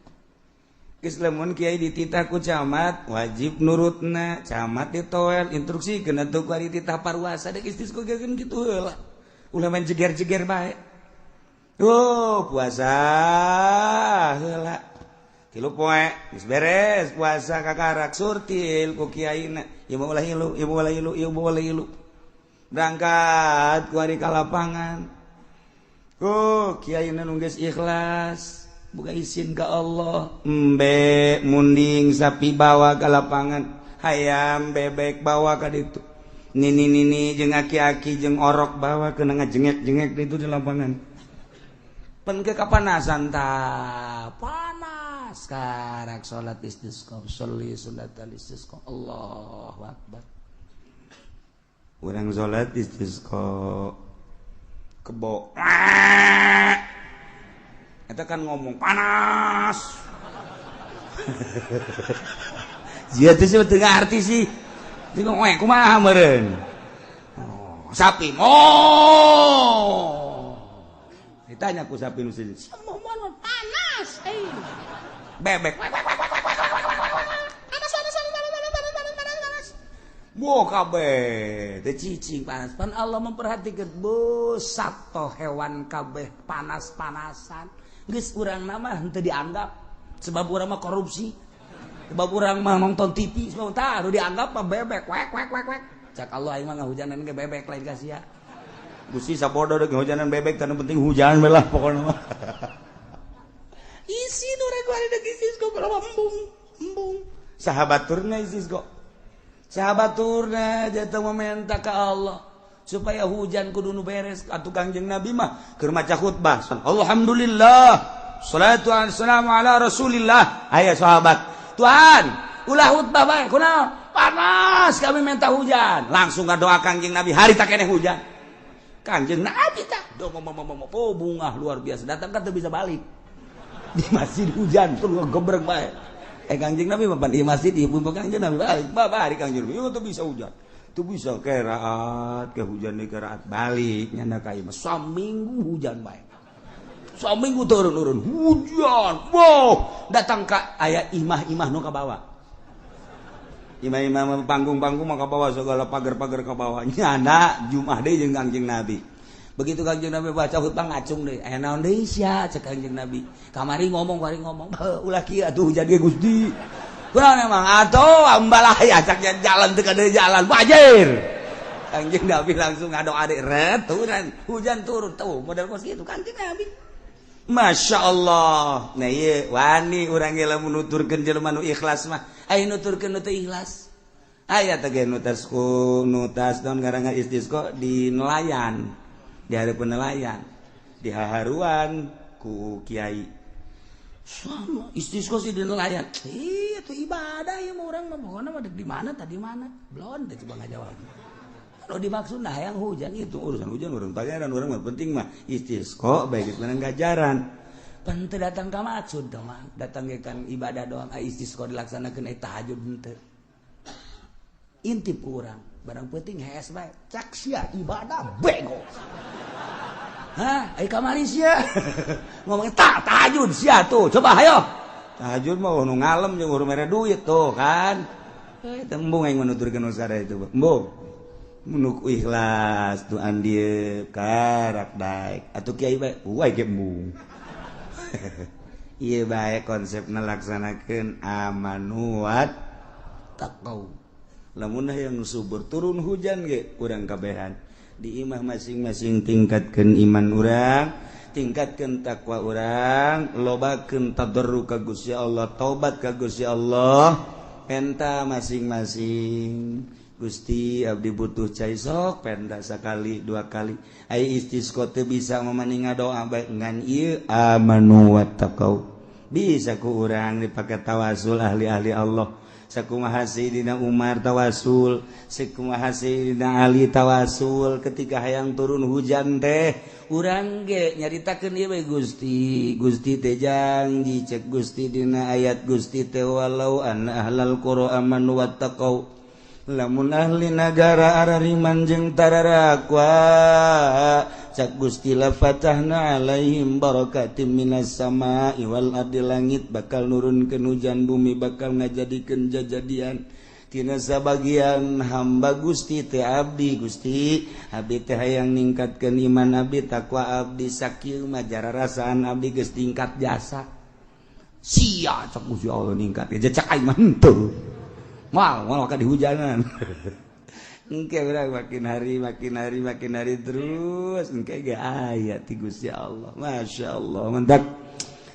Geus lamun kiai dititah ku camat wajib nurutna, camat ditoel instruksi kena tuh kuari titah parwasa dek istisqa ge kitu heula. Ulah main jeger-jeger bae. Oh, puasa heula. 3 poe geus beres puasa kakarak surtil ku kiaina. Ieu mah ulah ilu, ieu mah ulah ilu, ieu mah ulah ilu. Berangkat kuari ka lapangan. Oh, kiaina nu geus ikhlas. Buka izin ke Allah, embe munding sapi bawa ke lapangan, hayam bebek bawa ke ditu, nini nini jeung aki-aki jeung orok bawa ke ngajengek-jengek ditu di lapangan. Pen ke kapanasan ta panas karak salat istisqa, sholli sunat istisqa, Allahu akbar. Urang salat istisqa kebo. Eta kan ngomong panas. Jia teh sih teu ngarti sih. Teu ngomong kumaha meureun. Oh, sapi. Oh. Ditanya ku sapi nu siji. Panas euy. Bebek. Panas panas panas panas panas panas. Bo kabeh teh cicing panas. Pan Allah memperhatikan bo sato hewan kabeh panas-panasan. Geus urang nama henteu dianggap sebab urang mah korupsi, sebab urang mah nonton TV, sebab tah nu dianggap mah bebek wek wek wek wek. Cak Allah aing mah ngahujanan ge bebek lain ka sia. Gusti sabodo deuk ngahujanan bebek tah nu penting hujan we lah pokona mah. Isi nu rek bari deuk istisqa berapa embung embung. Sahabat turna istisqa. Sahabat turna jatuh meminta ka Allah supaya hujan kudu nu beres. Atuh Kangjeng Nabi mah keur maca khutbah, alhamdulillah salatu wassalamu ala rasulillah. Aya sahabat, Tuhan ulah khutbah bae kunaon panas kami minta hujan. Langsung ngadoa Kangjeng Nabi hari tak keneh hujan. Kangjeng Nabi tah do oh bungah luar biasa datang kan teu bisa balik di masjid hujan tur ngegebreg bae. Kangjeng Nabi mah di masjid ieu pun Kangjeng Nabi balik babari Kangjeng Nabi teu bisa hujan. Itu bisa keraat ke hujan di keraat balik nyanda ka imah saminggu hujan bae. Saminggu turun-turun hujan. Wow, datang ka aya imah-imah nu ka bawah. Imah-imah panggung-panggung mah ka bawah segala pagar-pagar ka bawah. Nyanda Jumat deui jeung Kangjeng Nabi. Begitu Kangjeng Nabi baca khutbah ngacung deui. Aya naon deui sia cek Kangjeng Nabi. Kamari ngomong bari ngomong, ulah kieu atuh hujan ge Gusti. Kurang emang atau ambalaya cak jalan teu kada jalan wajir. Kangjeng Nabi langsung ngadoa adik ret turun hujan turun tuh model kos kitu Kangjeng Nabi. Masya Allah. Nah ieu wani urang ge lamun nuturkeun jelema nu ikhlas mah aya nuturkeun nu teu ikhlas. Aya teh ge nutasku nutas naon ngaranna istisqa di nelayan. Di hareupeun nelayan. Di haharuan ku kiai. Sama istisqa sih di nelayan. Iya itu ibadah ya mau orang mah pokoknya mah di mana tadi mana belum deh coba ngajawab. Kalau dimaksud nah yang hujan itu urusan hujan urang pangeran urang mah penting mah istisqa baik itu menang gajaran. Pan teu datang ka maksud teh mah datang ge kan ibadah doang istisqa dilaksanakeun tahajud henteu. Intip ku urang barang penting hees bae cak sia ibadah bego. Hah, ai kamari sia. Ngomong tak tahajud sia tuh. Coba ayo. Tahajud mah nu ngalem jeung urang mere duit tuh kan. Teh embung aing menuturkeun usara itu. Embung. Menuk ikhlas tuh andieu karak daek. Atuh kiai bae, uai ge embung. Ieu bae konsepna laksanakeun amanu wat taqau. Lamun hayang subur turun hujan ge urang kabehan. Di imah masing-masing tingkatkan iman urang, tingkatkan takwa urang, lobakeun tadarru ka Gusti Allah, taubat ka Gusti Allah, penta masing-masing. Gusti abdi butuh cai sok penta sakali dua kali. Ai istisqa teu bisa mamaning ngadoa bae ngan ieu amanu wattaqau. Bisa ku urang dipake tawasul ahli-ahli Allah. Sakumaha Sayyidina Umar tawasul, sakumaha Sayyidina Ali tawasul ketika hayang turun hujan teh urang ge nyaritakeun ieu we Gusti, Gusti teh janji cek Gusti dina ayat Gusti teh walau anna ahlal qura amanu wattaqau lamun ahli nagara arariman jeung tararakwa Cak Gusti la fatahna alaihim barakatim minas sama'i wal ardi, langit bakal nurunkeun hujan, bumi bakal ngajadikeun jajadian tina sabagian hamba Gusti teh. Abdi Gusti, abdi teh hayang ningkatkeun iman abdi, takwa abdi. Sakieu mah jararasaan abdi geus tingkat jasa sia. Cak Gusti Allah ningkat cak aing mah henteu, moal moal ka dihujanan. Engke urang makin hari makin hari makin hari terus engke ge aya ti Gusti Allah. Masya Allah, mantap.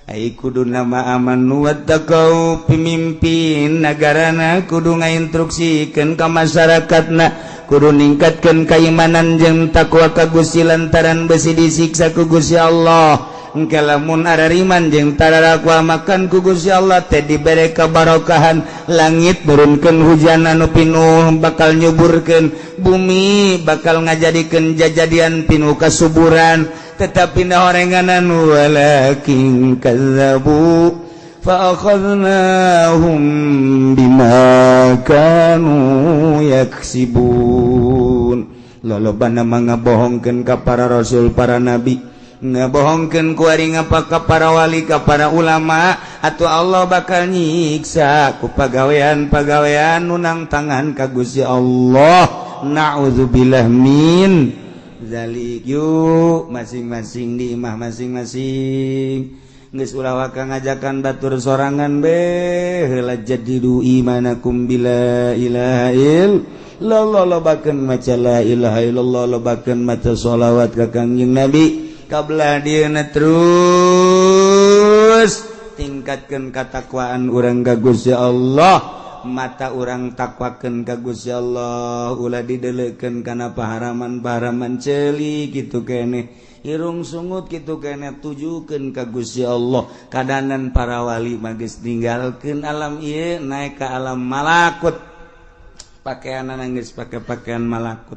Ai kudu nama amanu wattaqau, pemimpin negarana kudu ngainstruksikeun ka masyarakatna kudu ningkatkeun keimanan jeung takwa ka Gusti, lantaran besi disiksa ku Gusti Allah. Engke lamun arariman jeung tararakwa makan ku Gusti Allah teh dibere kabarokahan, langit nurunkeun hujan anu pinuh bakal nyuburkeun, bumi bakal ngajadikeun jajadian pinuh kasuburan. Tetapi horenganan, walakin kazzabu fa akhadnahum bima kanu yaksibun. Lolobana mah ngabohongkeun ka para rasul, para nabi, ngabohongkeun kuari ngapa ka para wali, ka para ulama, atau Allah bakal nyiksa ku pagawean-pagawean nu nangtangan ka Gusti Allah. Na'udzubillah min zalik. Yuk, masing-masing di imah masing-masing, geus ulah waka ngajakan batur sorangan be. Heula jadidu imanakum bila ilaha illallah, lobakeun maca la ilaha illallah, lobakeun maca sholawat ka Kangjeng Nabi kablah dieuna. Terus tingkatkeun katakwaan urang ka Gusti Allah, mata urang takwakeun ka Gusti Allah, ulah dideleukeun kana paharaman-paharaman. Ceuli kitu keneh, irung sungut kitu keneh, tujukeun ka Gusti Allah. Kadanan para wali mah geus ninggalkeun alam ieu, naik ka alam malakut, pakaian geus pake pakaian malakut.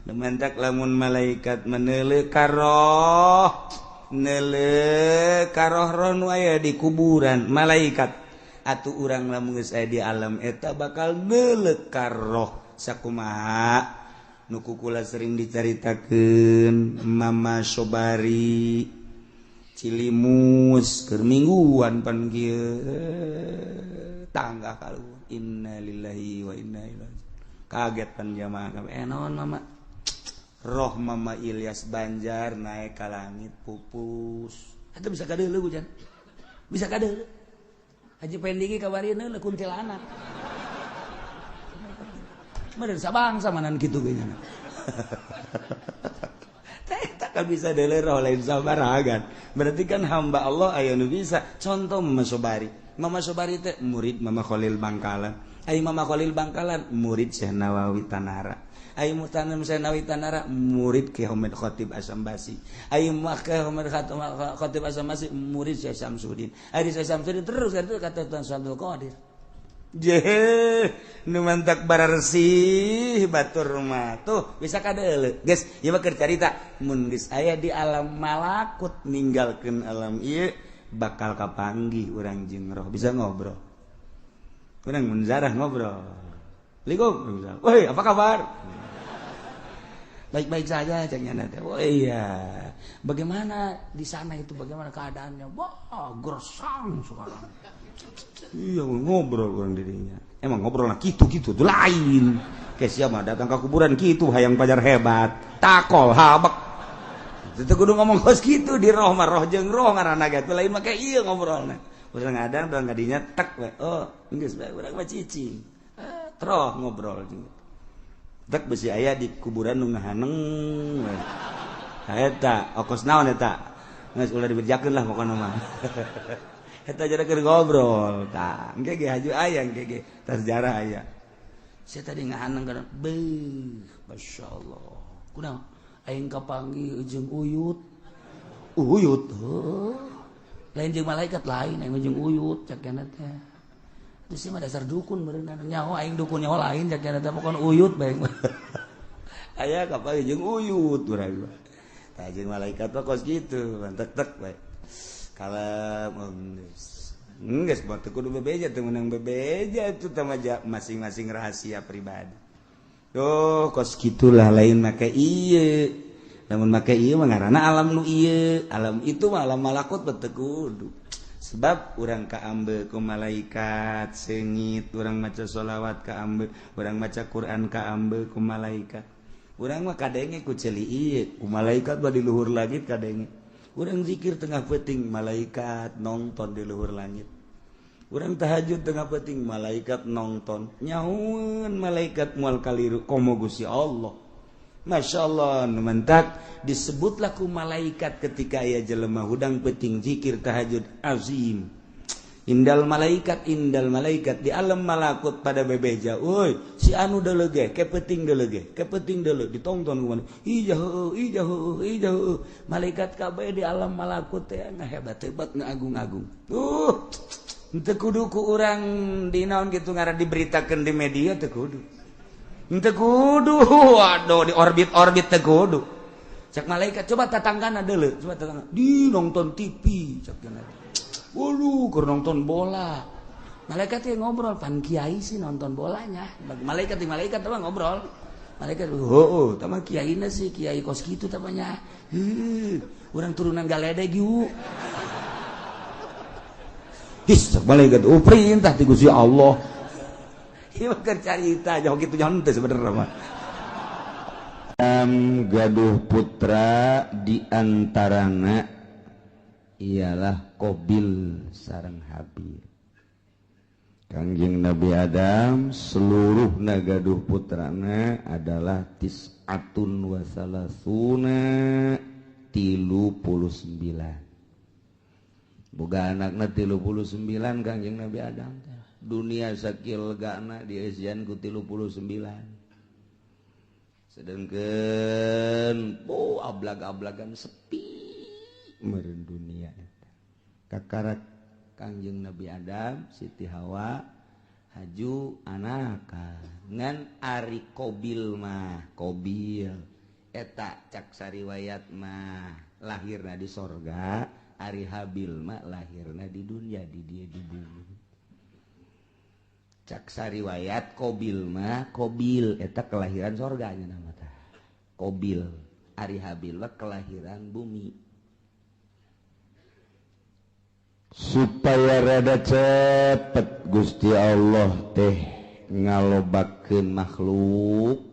Dementak lamun malaikat meneuleuh karoh, neuleuh karoh roh nu aya di kuburan malaikat, atuh urang lamun geus aya di alam eta bakal neuleuh karoh. Sakumaha nu kukula sering dicaritakeun Mama Sobari Cilimus keur mingguan pan kieu tangga kaluhur. Innalillahi wa inna ilaihi. Kaget pan jamaah kabeh. Naon Mama? Roh Mama Ilyas Banjar naik ke langit pupus. Eta bisa kadeuleu hujan, bisa kadeuleu. Haji Pendingi kabari neuleuh kuntilanak. Meureun sabangsa manan kitu ge nya. Teh tak bisa deuleu roh lain sabaragan. Berarti kan hamba Allah aya nu bisa. Contoh Mama Sobari. Mama Sobari teh murid Mama Khalil Bangkalan. Ai Mama Khalil Bangkalan murid Syekh Nawawi Tanara. Ai mutanam Syekh Nawawi Tanara murid Ki Hamid Khatib Asambasi. Ai Ki Hamid Khatib Asambasi murid Syekh Samsudin. Ai Syekh Samsudin terus itu kata Tuan Abdul Qadir. Jeh, nu mantak bararsih batur mah tuh bisa kadeuleu. Geus, ieu mah keur carita mun geus aya di alam malakut ninggalkeun alam ieu bakal kapanggih urang jeung roh, bisa ngobrol. Urang mun zarah ngobrol. Assalamualaikum. Woi, apa kabar? Baik-baik saja cek nyana teh. Oh iya. Bagaimana di sana itu, bagaimana keadaannya? Wah, gersang sekarang. Iya, ngobrol orang dirinya. Emang ngobrol lah gitu-gitu tuh lain. Kayak siapa datang ke kuburan gitu hayang pajar hebat. Takol habek. Itu kudu ngomong kos gitu di roh mah, roh jeung roh ngaranna ge lain mah kayak ieu ngobrolna. Urang ngadang urang kadinya tek we. Oh, geus bae urang mah cicing. Troh ngobrol jeung. Tek besi aya di kuburan nu ngahaneng we. Eta okos naon eta? Geus ulah dibejakeun lah pokona mah. Eta jadi keur ngobrol tah. Engke ge haju aya, engke ge tas sejarah aya. Saya tadi ngahaneng kana beuh, masyaallah. Kunaon? Aing kapanggih jeung uyut. Uyut heuh. Lain jeung malaikat, lain aing jeung uyut cak kana teh. Terus sih mah dasar dukun berenang nyaho aing dukun nyaho lain cak kana teh, pokon uyut bae. Aya kapanggih jeung uyut urang mah. Tah jeung malaikat mah kos kitu, tek-tek bae. Kalau geus buat kudu bebeja teu meunang bebeja itu teh masing-masing rahasia pribadi. Tuh kos gitulah, lain make ieu. Lamun make ieu mah ngaranna alam nu ieu, alam itu mah alam malakut teu kudu. Sebab urang kaambe ku malaikat seungit, urang maca sholawat kaambe, urang maca Quran kaambe ku malaikat. Urang mah kadenge ku ceuli ieu, ku malaikat mah di luhur langit kadenge. Urang zikir tengah peuting, malaikat nonton di luhur langit. Urang tahajud tengah peuting, malaikat nonton. Nyaun malaikat moal kaliru komo Gusti Allah. Masya Allah, mentak disebutlah ku malaikat ketika aya jelema hudang peuting zikir tahajud azim. Indal malaikat di alam malakut pada bebeja. Woi, si anu deuleu ge, ke peuting deuleu ge, ke peuting deuleu ditonton ku mana. Ija heueuh, ija heueuh, ija heueuh. Malaikat kabeh di alam malakut teh ngahebat-hebat ngaagung-agung. Teu kudu ku urang di naon kitu ngaran diberitakeun di media teu kudu. Teu kudu, waduh di orbit-orbit teu kudu. Cak malaikat coba tatanggana deuleu, coba tatangga. Di nonton TV cak cenah. Waduh, keur nonton bola. Malaikat yang ngobrol, pan kiai sih nonton bolanya. Malaikat di malaikat tah ngobrol. Malaikat, heueuh, tah mah kiaina sih, kiai kos kitu tah nya. Heuh, urang turunan galedeg yuk. His, cak malaikat, oh perintah ti Gusti Allah. Ieu mah keur carita jauh kitu nyaho teh sebenarnya mah. Gaduh putra di antarana ialah Qabil sareng Habil. Kangjeng Nabi Adam seluruh nagaduh putrana adalah tis'atun wa salasuna 39. Boga anakna 39 Kangjeng Nabi Adam. Dunia sakil gana dieusian ku 39. Sedangkan oh ablag-ablagan sepi meureun dunia eta. Kakarak Kangjeng Nabi Adam, Siti Hawa haju anaka ngan ari Qabil mah, Qabil eta cak sariwayat mah lahirna di sorga, ari Habil mah lahirna di dunia di dieu di bumi. Cak sariwayat Qabil mah, Qabil eta kelahiran sorga nya nama tah. Qabil, ari Habil mah kelahiran bumi. Supaya rada cepet Gusti Allah teh ngalobakeun makhluk,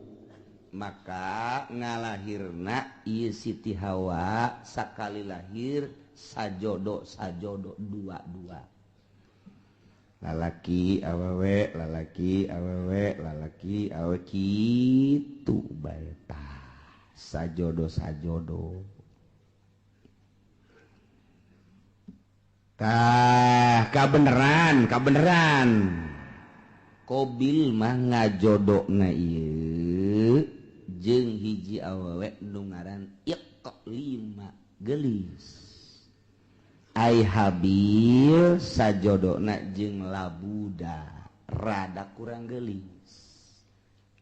maka ngalahirna ieu Siti Hawa sakali lahir sajodo sajodo dua-dua. Lalaki awewe, lalaki awewe, lalaki awewe kitu bae tah. Sajodo sajodo. Tah, kabeneran, kabeneran. Qabil mah ngajodona ieu jeung hiji awewe nu ngaran Iqlima geulis. Ai Habil sajodona jeung Labuda rada kurang geulis.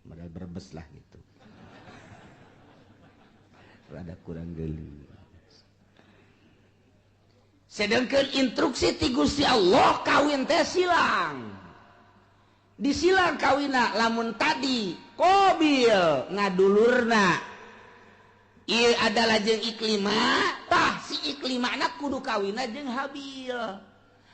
Modal berbes lah gitu. Rada kurang geulis. Sedangkan instruksi ti Gusti Allah kawin teh silang. Disilang kawina lamun tadi Qabil ngadulurna ieu adalah jeung Iklima, tah si Iklimana kudu kawina jeung Habil.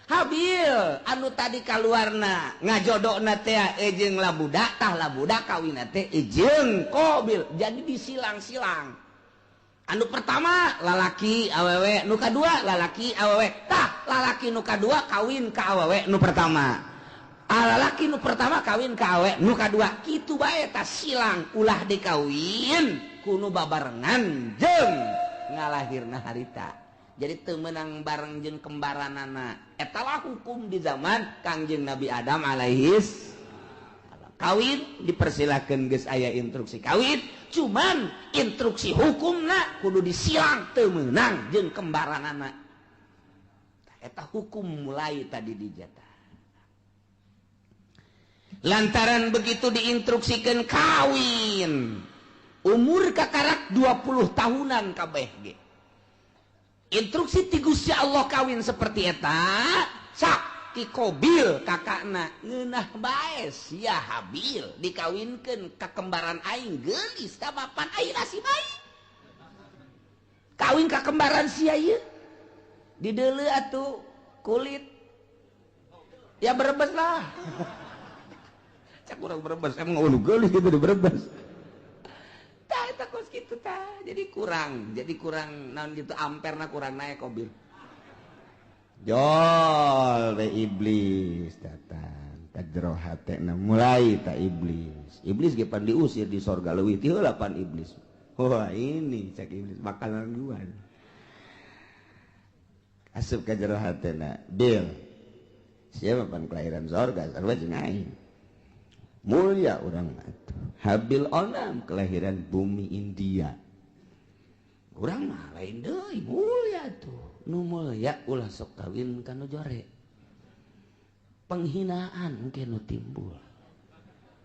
Habil anu tadi kaluarna ngajodona teh jeung Labuda, tah Labuda kawina teh jeung Qabil. Jadi disilang-silang. Anu pertama lalaki awewe, nu kadua lalaki awewe. Tah lalaki nu kadua kawin ka awewe nu pertama. Lalaki nu pertama kawin ka awewe nu kadua. Kitu bae tah silang ulah dikawin kuno babarengan jeung ngalahirna harita. Jadi teu meunang bareng jeung kembaranana. Eta lah hukum di zaman Kangjeng Nabi Adam alaihis. Kawin dipersilakan geus aya instruksi kawin, cuman instruksi hukumna kudu disilang teu meunang jeung kembaranana. Eta hukum mulai tadi dijatah. Lantaran begitu diinstruksikan kawin, umur kakarak 20 tahunan kabeh ge. Instruksi ti Gusti Allah kawin seperti eta, sak ti Qabil kakakna ngeunah bae sia Habil dikawinkeun ka kembaran aing geulis ka bapan aing asih bae. Kawin ka kembaran sia ieu. Dideuleu atuh kulit. Ya Brebes lah. Cak urang Brebes emang ulu geulis gitu di Brebes. Tah eta kos kitu tah. Jadi kurang naon gitu amperna kurang naik Kobil. Jol we iblis datang ka jero hatena mulai ta iblis. Iblis ge pan diusir di sorga leuwih ti heula pan iblis. Wah ini cak iblis makanan gua. Asup ka jero hatena, Bil. Siapa pan kelahiran sorga sarua jeung aing. Mulia urang mah atuh. Habil onam kelahiran bumi India. Urang mah lain deui mulia tuh. Nu mulia ulah sok kawin ka nu jore. Penghinaan mungkin nu timbul.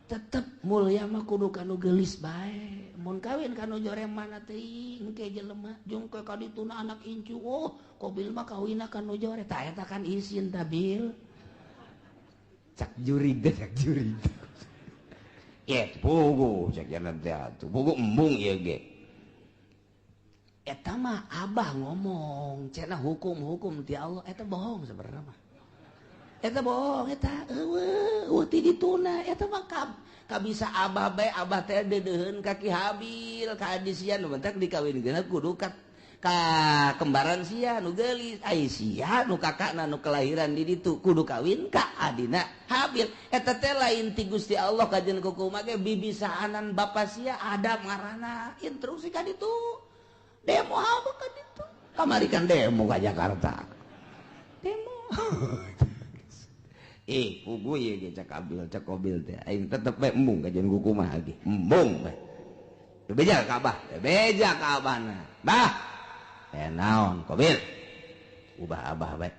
Tetep mulia mah kudu ka nu geulis bae. Mun kawin ka nu jore mana teuing ke jelema jeung ke ka dituna anak incu. Oh, Kobil mah kawinna ka nu jore. Tah eta kan isin ta Bil. Cak jurig teh cak jurig. Ye, pugu cak jalan teh atuh. Pugu embung ieu ge. Eta mah abah ngomong cenah hukum-hukum ti Allah eta bohong sebenarnya mah. Eta bohong eta eueuh ti dituna eta mah kabisa abah bae abah teh deudeuheun ka Ki Habil ka adi sia nu bentak dikawinkeun kudu ka kembaran sia nu geulis ai sia nu kakakna nu kelahiran di ditu kudu kawin ka adina Habil eta teh lain ti Gusti Allah kajen kukumaha ge bibisaanan bapa sia Adam ngaranna instruksi ka ditu. Demo apa kan itu? Kamari kan demo ke Jakarta. Demo. Pugu ieu ge cak Abil, cak Kobil teh. Aing tetep bae embung kajian kukumaha ge. Embung bae. Bebeja ka Abah, bebeja ka Abahna. Bah. Naon Kobil? Ubah Abah bae.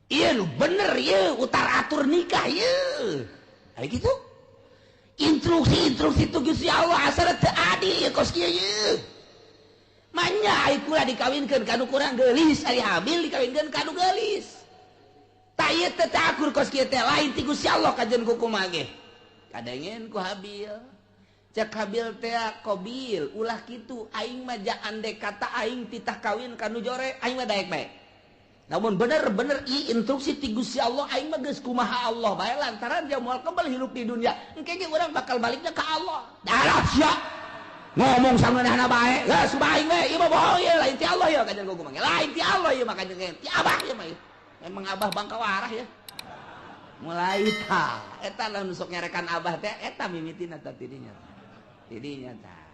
Ieu nu bener ieu utar atur nikah ieu. Aya kitu? Instruksi-instruksi tu Gusti Allah asal teu adil ieu kos kieu ieu. Manya ai kula dikawinkeun ka nu kurang geulis, ari Habil dikawinkeun ka nu geulis. Tah ieu teh teu akur kos kieu teh lain ti Gusti Allah kajen kukumaha ge. Kadengen ku Habil. Cek Habil teh Kobil, ulah kitu aing mah ja andek kata aing titah kawin ka nu jore, aing mah daek bae. Namun bener-bener ieu instruksi ti Gusti Allah aing mah geus kumaha Allah bae lantaran dia moal kembali hirup di dunia. Engke ge urang bakal baliknya ka Allah. Darah sia. Ngomong sangeunahna bae, geus aing we, ieu mah bohong ieu lain ti Allah ieu kajen kukumaha. Lain ti Allah ieu mah kajen ti Abah ieu mah. Emang Abah bangka warah ya. Mulai ta, eta lah nu sok nyarekan Abah teh eta mimitina tah tidinya. Tidinya tah.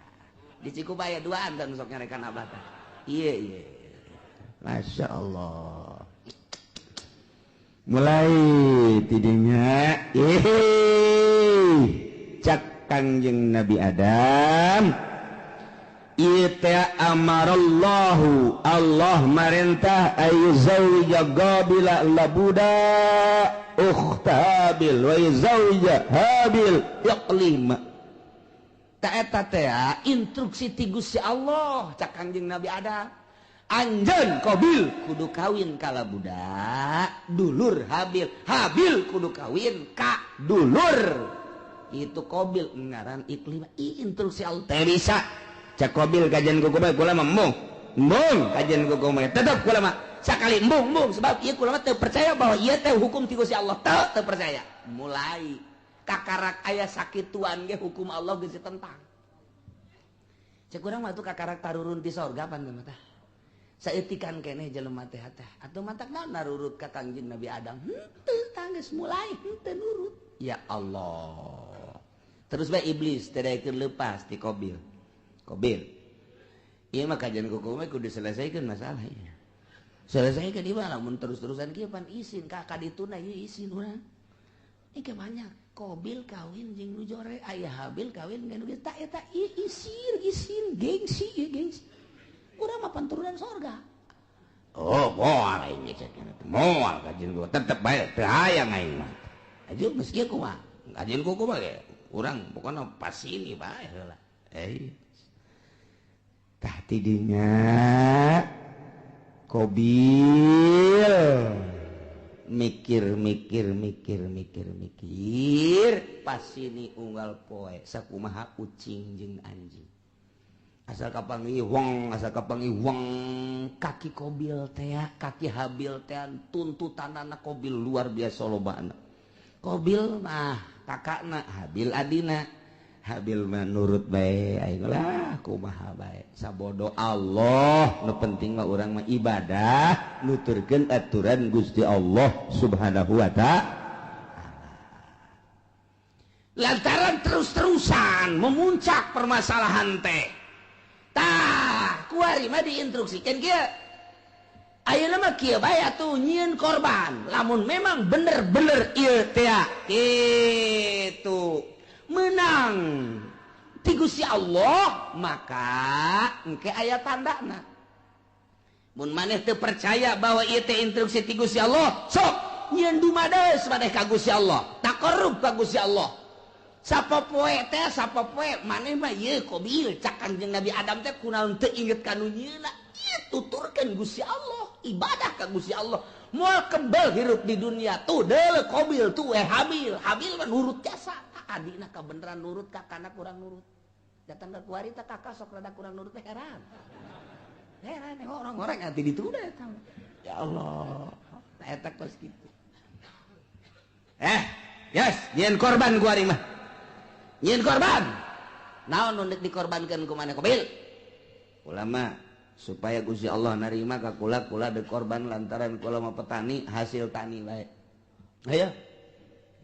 Di Cikubaya duaan tah nu sok nyarekan Abah tah. Ieu ieu. Masya Allah. Mulai tidinya cak Kangjeng Nabi Adam. Ita amarallahu Allah marintah ayu zawija Qabila labuda ukhta Habil wa zawija Habil iqlima. Ta eta teh instruksi ti Gusti Allah cak Kangjeng Nabi Adam. Anjeun Qabil kudu kawin ka labuda dulur Habil, Habil kudu kawin ka dulur itu Qabil ngaran Iqlima. Instruksi Allah teh bisa. Cak Kobil kajian kuku bae kula mah embung. Embung kajian kuku bae tetep kula mah sakali embung embung sebab ieu kula mah teu percaya bahwa ieu teh hukum ti Gusti Allah teu percaya. Mulai kakarak aya sakituan ge hukum Allah geus ditentang. Cek urang mah tuh kakarak tarurun ti sorga pan teh mah tah. Saeutikan keneh jelema teh teh atuh matak naon narurut ka Kangjeng Nabi Adam. Henteu tah geus mulai henteu nurut. Ya Allah. Terus bae iblis teh daekeun leupas ti Qabil. Qabil. Ieu mah kajian kuku mah kudu diselesaikan masalah ieu. Selesaikan ieu mah lamun terus-terusan kieu pan isin ka kadituna ieu isin urang. Ieu banyak Qabil kawin jeung nu jore, aya Habil kawin jeung nu geus tah eta ieu isin isin gengsi ieu gengsi. Urang mah panturunan sorga. Oh, moal aing ge cek moal kajian kuku tetep bae teu hayang aing mah. Aja geus kieu kumaha? Kajian kuku mah ge urang pokona pasini bae heula. Tah tidinya Qabil mikir mikir mikir mikir mikir pas ini unggal poe sakumaha ucing jeung anjing. Asal kapanggih wong, asal kapanggih wong, kaki Kobil teh, kaki Habil teh, tuntutanana Kobil luar biasa lobana. Kobil mah kakakna, Habil adina. Habil mah nurut bae, aing lah kumaha bae. Sabodo Allah, nu penting mah urang mah ibadah, nuturkeun aturan Gusti Allah Subhanahu wa ta'ala. Lantaran terus-terusan memuncak permasalahan teh. Tah, kuari mah diinstruksikan kieu. Ayeuna mah kieu bae atuh nyieun korban. Lamun memang bener-bener ieu teh kitu menang ti Gusti Allah, maka engke aya tandana. Mun maneh teu percaya bahwa ieu teh instruksi ti Gusti Allah, sok nyieun dumades maneh ka Gusti Allah, taqarrub ka Gusti Allah. Sapopoe teh sapopoe maneh mah ieu Kobil cak Kangjeng Nabi Adam teh kunaon teu inget ka nu nyieuna. Ieu tuturkeun Gusti Allah, ibadah ka Gusti Allah. Moal kebel hirup di dunia tuh deuleu Kobil tuh Habil. Habil mah nurut jasa. Adina kabeneran nurut, kakana kurang nurut. Datang ke kuari teh kakak sok rada kurang nurut teh heran. Heran orang-orang ati ditunda eta. Ya Allah, eta kos kitu. Yes, nyieun korban kuari mah. Nyieun korban. Naon nu deuk dikorbankeun ku maneh Kobil? Ulama supaya Gusti Allah narima ka kula, kula deuk korban lantaran kula mah petani, hasil tani bae. Ayo.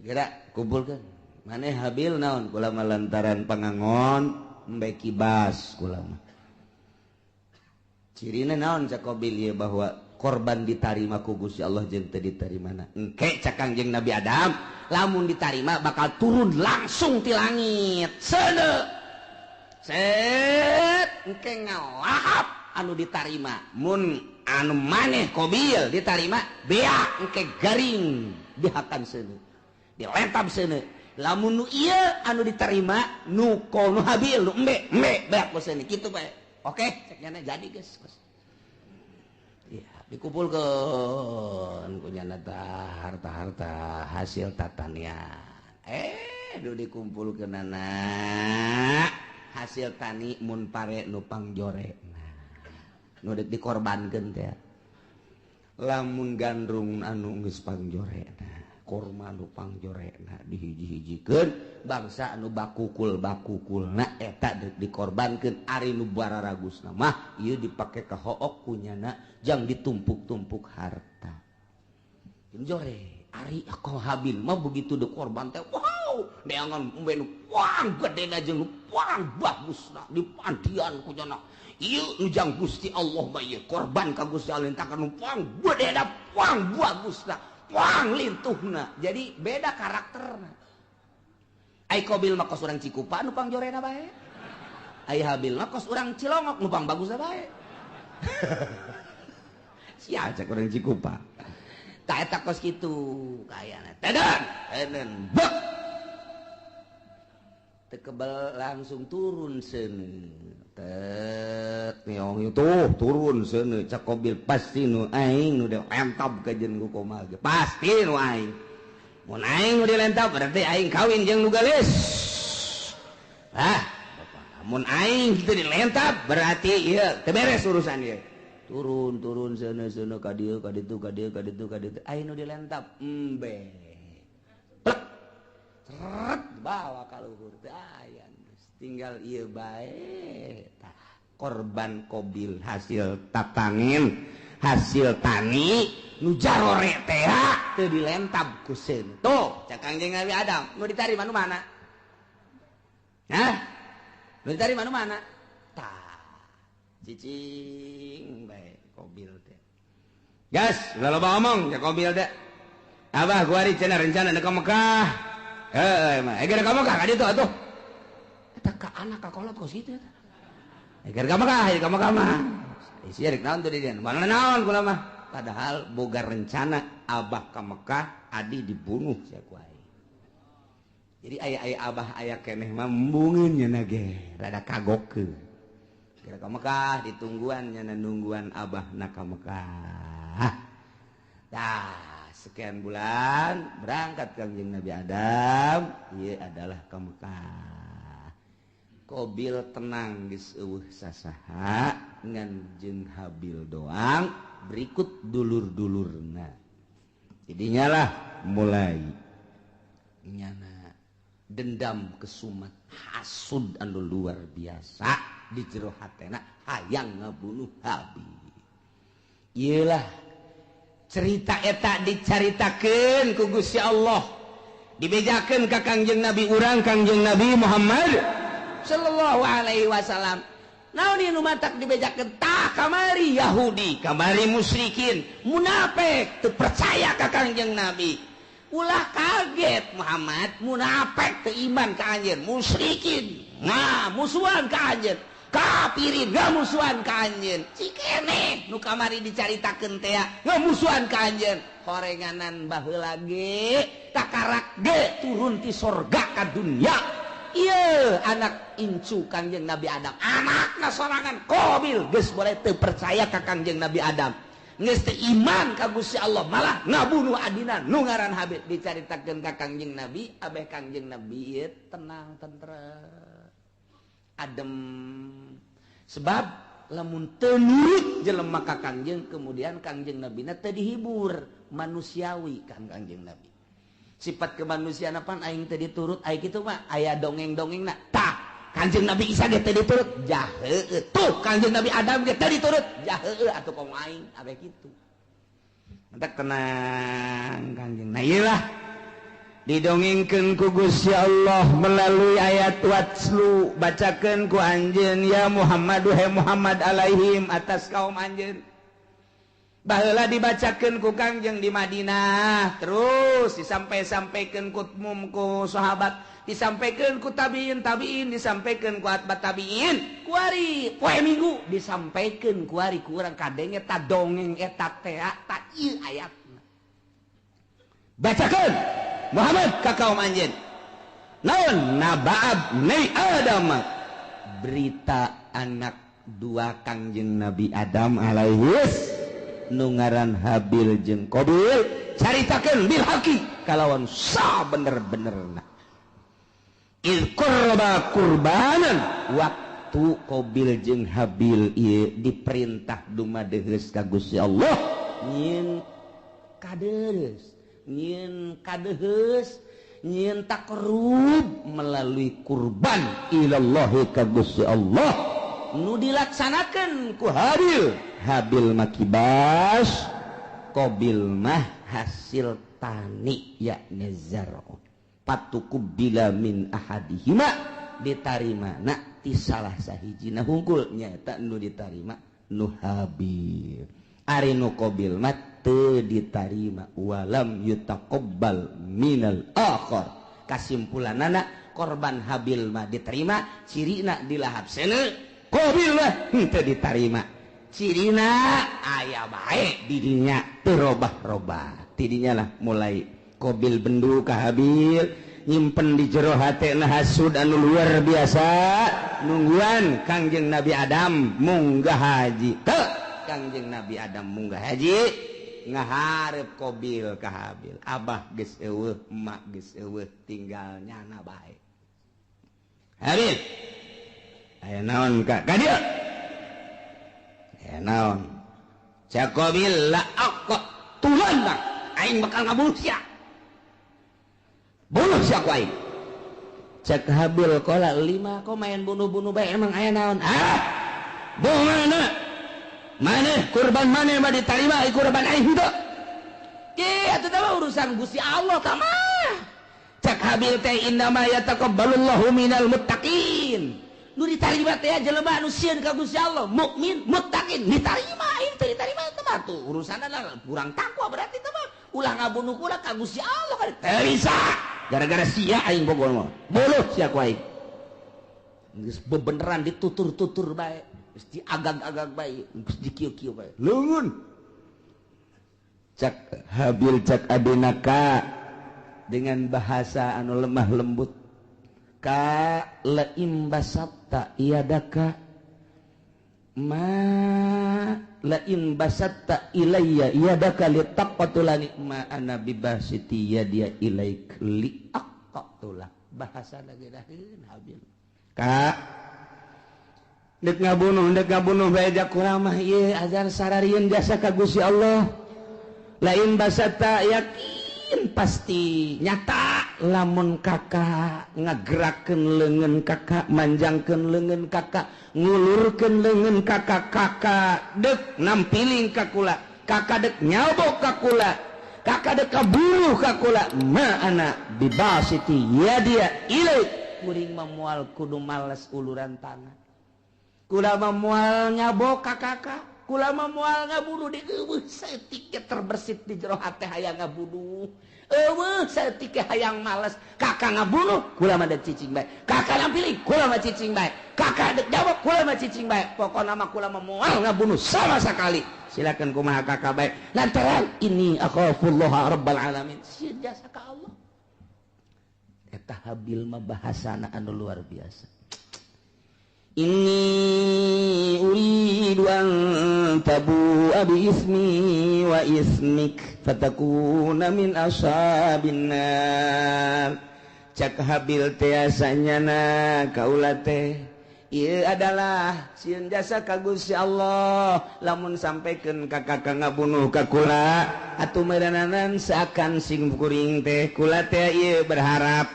Geura kumpulkeun. Maneh Habil naon? Kula mah lantaran pangangon embe kibas kula mah. Cirina naon cak Kobil ieu bahwa korban ditarima ku Gusti Allah jeung teu ditarimana. Engke cak Kangjeng Nabi Adam, lamun ditarima bakal turun langsung ti langit. Seuneu. Set engke ngalahap anu ditarima. Mun anu maneh Kobil ditarima, beak engke garing dihakan seuneu. Dilentab seuneu. Lamun nu ieu anu diterima nu nu Habil nu embe embe beak ku seuneu kitu bae. Oke, cek nyana jadi geus. Ya, dikumpulkeun ku nyana harta-harta hasil tatanian. Nu dikumpulkeunana hasil tani mun pare nu pangjorena. Nu deuk dikorbankeun teh. Lamun gandrung anu geus pangjorena, korma nu pangjorena dihiji-hijikeun, bangsa anu bakukul-bakukulna eta deuk dikorbankeun. Ari nu bararagusna mah ieu dipake ka hook ku nyana jang ditumpuk-tumpuk harta. Jore ari ako Habil mah begitu dikorban teh wow, neangan embe nu pang gedena jeung nu pang bagusna dipandian ku nyana. Ieu nu jang Gusti Allah mah ieu korban ka Gusti Allah tah nu pang gedena pang bagusna pang lintuhna. Jadi beda karakterna. Ai Kobil mah kos urang Cikupa nu pangjorena bae. Ai Habil mah kos urang Cilongok nu pang bagusna bae. Sia cek urang Cikupa. Tah eta kos kitu kayana. Teden, teden bek. Teu kebel langsung turun seuneu. Tet nyong tuh turun seuneu cak Kobil pasti nu aing nu dilentab ka jeung ku kumaha ge. Pasti nu aing. Mun aing nu dilentab berarti aing kawin jeung nu geulis. Ah, mun aing teu dilentab berarti ieu teu beres urusan ieu. Turun turun seuneu seuneu ka dieu ka ditu ka dieu ka ditu ka ditu aing nu dilentab embe. Plek. Seret bawa ka luhur teh aya tinggal ieu bae. Tah korban Kobil hasil tatangin hasil tani nu jarore teh teu dilentab ku seun. Tuh cak Kangjeng Nabi Adam nu ditarima nu mana? Hah? Nu ditarima nu mana? Tah cicing bae Kobil teh. Gas, ulah loba omong cak Kobil teh. Abah gua ari cenah rencana deuk ka Mekah. Heuh mah, geura ka Mekah ka ditu atuh. Eta ka anak ka kolot kos kitu eta. Geura ka Mekah, ka Mekah mah. Isi rek naon tuh di dieu? Mana naon kula mah. Padahal boga rencana abah ka Mekah, adi dibunuh sia ku aing. Jadi aya-aya abah aya keneh mah embungeun nya ge, rada kagokeun. Geura ka Mekah ditungguan nya nungguan abah na ka Mekah. Tah, sekian bulan berangkat Kangjeng Nabi Adam, ieu adalah ka Mekah. Qabil tenang geus eueuh sasaha ngan jeung Habil doang berikut dulur-dulurna. Jadinya lah mulai nyana dendam kesumat hasud anu luar biasa di jero hatena hayang ngabunuh Habil. Iyalah cerita eta dicaritakeun ku Gusti Allah, dibejakeun ka Kangjeng Nabi urang Kangjeng Nabi Muhammad sallallahu alaihi wasallam. Naon ieu nu matak dibejakeun? Tah kamari Yahudi, kamari musyrikin, munafik teu percaya ka Kangjeng Nabi. Ulah kaget Muhammad, munafik teu iman ka anjeun, musyrikin nah musuhan ka anjeun, kafirin ngamusuhan ka anjeun. Cikene nu kamari dicaritakeun teh ngamusuhan ka anjeun. Horenganan baheula ge takarak ge turun ti sorga ka dunya. Ieu anak incu Kangjeng Nabi Adam, anakna sorangan Qabil geus boleh teu percaya ka Kangjeng Nabi Adam, geus teu iman ka Gusti Allah, malah ngabunuh adina nu ngaran Habil. Dicaritakeun ka Kangjeng Nabi, abeh Kangjeng Nabi ieu tenang tentrem adem, sebab lamun teu nurut jelema ka Kangjeng, kemudian Kangjeng Nabina teu dihibur manusiawi kan Kangjeng Nabi. Sifat kemanusiaan apaan aing teu diturut, aing kitu mah aya dongeng-dongengna. Tah, Kangjeng Nabi Isa ge teu diturut, jah heueuh. Tuh Kangjeng Nabi Adam ge teu diturut, jah heueuh atuh komo aing abeh kitu. Mentak tenang Kangjeng. Nah ieu lah didongengkeun ku Gusti Allah melalui ayat watslu, bacakeun ku anjeun ya Muhammad, he Muhammad alaihim atas kaum anjeun. Baheula dibacakeun ku Kangjeng di Madinah, terus disampai-sampaikeun ku mum ku sahabat, disampaikeun ku tabiin tabiin, disampaikeun ku atba tabiin, kuari poe Minggu disampaikeun kuari ku urang kadenge ta dongeng eta teh ta ieu ayatna. Bacakeun Muhammad ka kaum anjeun. Naon naba'ab ni Adam, berita anak dua Kangjeng Nabi Adam alaihis nu ngaran Habil jeung Qabil, caritakeun bil haqi kalawan sabener-benerna. Il qurba qurbanan, waktu Qabil jeung Habil ieu diperintah dumadeheus ka Gusti Allah nyieun kadeus, nyieun kadeheus, nyieun takrub melalui kurban ilallahi ka Gusti Allah nu dilaksanakeun ku Habil. Habil mah kibas, Qabil mah hasil tani yakni zar'u. Patuqubila min ahadihima, ditarima na ti salah sahijina hungkul nyaeta nu ditarima nu Habil. Ari nu Qabil mah teu ditarima, walam yutaqabbal minal akhar. Kasimpulanana korban Habil mah diterima, cirina dilahap seuneu, Qabil mah henteu ditarima. Cirina aya bae didinya teu robah-robah. Tidinya lah mulai Qabil bendu ka Habil, nyimpen di jero hatena hasud anu luar biasa, nungguan Kangjeng Nabi Adam munggah haji. Teu Kangjeng Nabi Adam munggah haji ngaharep Qabil ka Habil. Abah geus eueuh, emak geus eueuh, tinggal nyana bae. Habil, aya naon ka ka dieu? Aya naon? Cak Qabil la aqtulan, aing bakal ngabunuh sia. Bunuh sia ku aing. Cak Habil qala lima kok main bunuh-bunuh bae, emang aya naon? Ah, mana? Maneh kurban maneh mah ditarima, kurban aing henteu. Ki atuh teh urusan Gusti Allah tah mah. Cak Habil teh innama yataqabbalullahu minal muttaqin. Nu ditarima teh jelema anu sieun ka Gusti Allah, mukmin, muttaqin, ditarima aing teh ditarima teh mah tuh urusanna kurang takwa berarti teh mah. Ulah ngabunuh kula ka Gusti Allah kan teu bisa. Gara-gara sia aing bogor mah. Buluh sia ku aing. Geus bebeneran ditutur-tutur bae, geus diagag-agag bae, geus dikieu-kieu bae. Leungeun. Cak Habil cak adina ka dengan bahasa anu lemah lembut. Ka laim basatta iadaka ma laim basatta ilayya iadaka litaqtulani ma ana bibasiti yadia ilaik liaqtula. Bahasa lagi daheun Habil. Ka Dek ngabunuh bae kula mah ieu ajar sararieun jasa ka Gusti Allah. Lain basata yakin pasti nyata lamun kakak ngagerakeun leungeun kakak, manjangkeun leungeun kakak, ngulurkeun leungeun kakak, kakak dek nampiling ka kula, kakak dek nyabok ka kula, kakak dek kaburuh ka kula, ma ana bibasiti yadia ilaik. Kuring mah moal kudu males uluran tangan. Kula mah moal nyabok ka kakak, kula mah moal ngabunuh di eueuh saeutik terbersit di jero hate hayang ngabunuh. Eueuh saeutik hayang males, kakak ngabunuh kula mah dek cicing bae. Kakak nampiling kula mah cicing bae. Kakak dek jawab kula mah cicing bae. Pokona mah kula mah moal ngabunuh sama sekali. Silakan kumaha kakak bae. Lantaran ini akhafullah rabbal alamin. Sieun jasa ka Allah. Eta Habil mah bahasana anu luar biasa. Inni uridu an tabu'a bi ismi wa ismik fatakuna min ashabin nar. Cak Habil teh asanyana kaula teh ieu adalah sieun jasa ka Gusti Allah lamun sampaikan ka kakak ngabunuh ka kula atuh meureunanan seakan sing kuring teh kula teh ieu berharap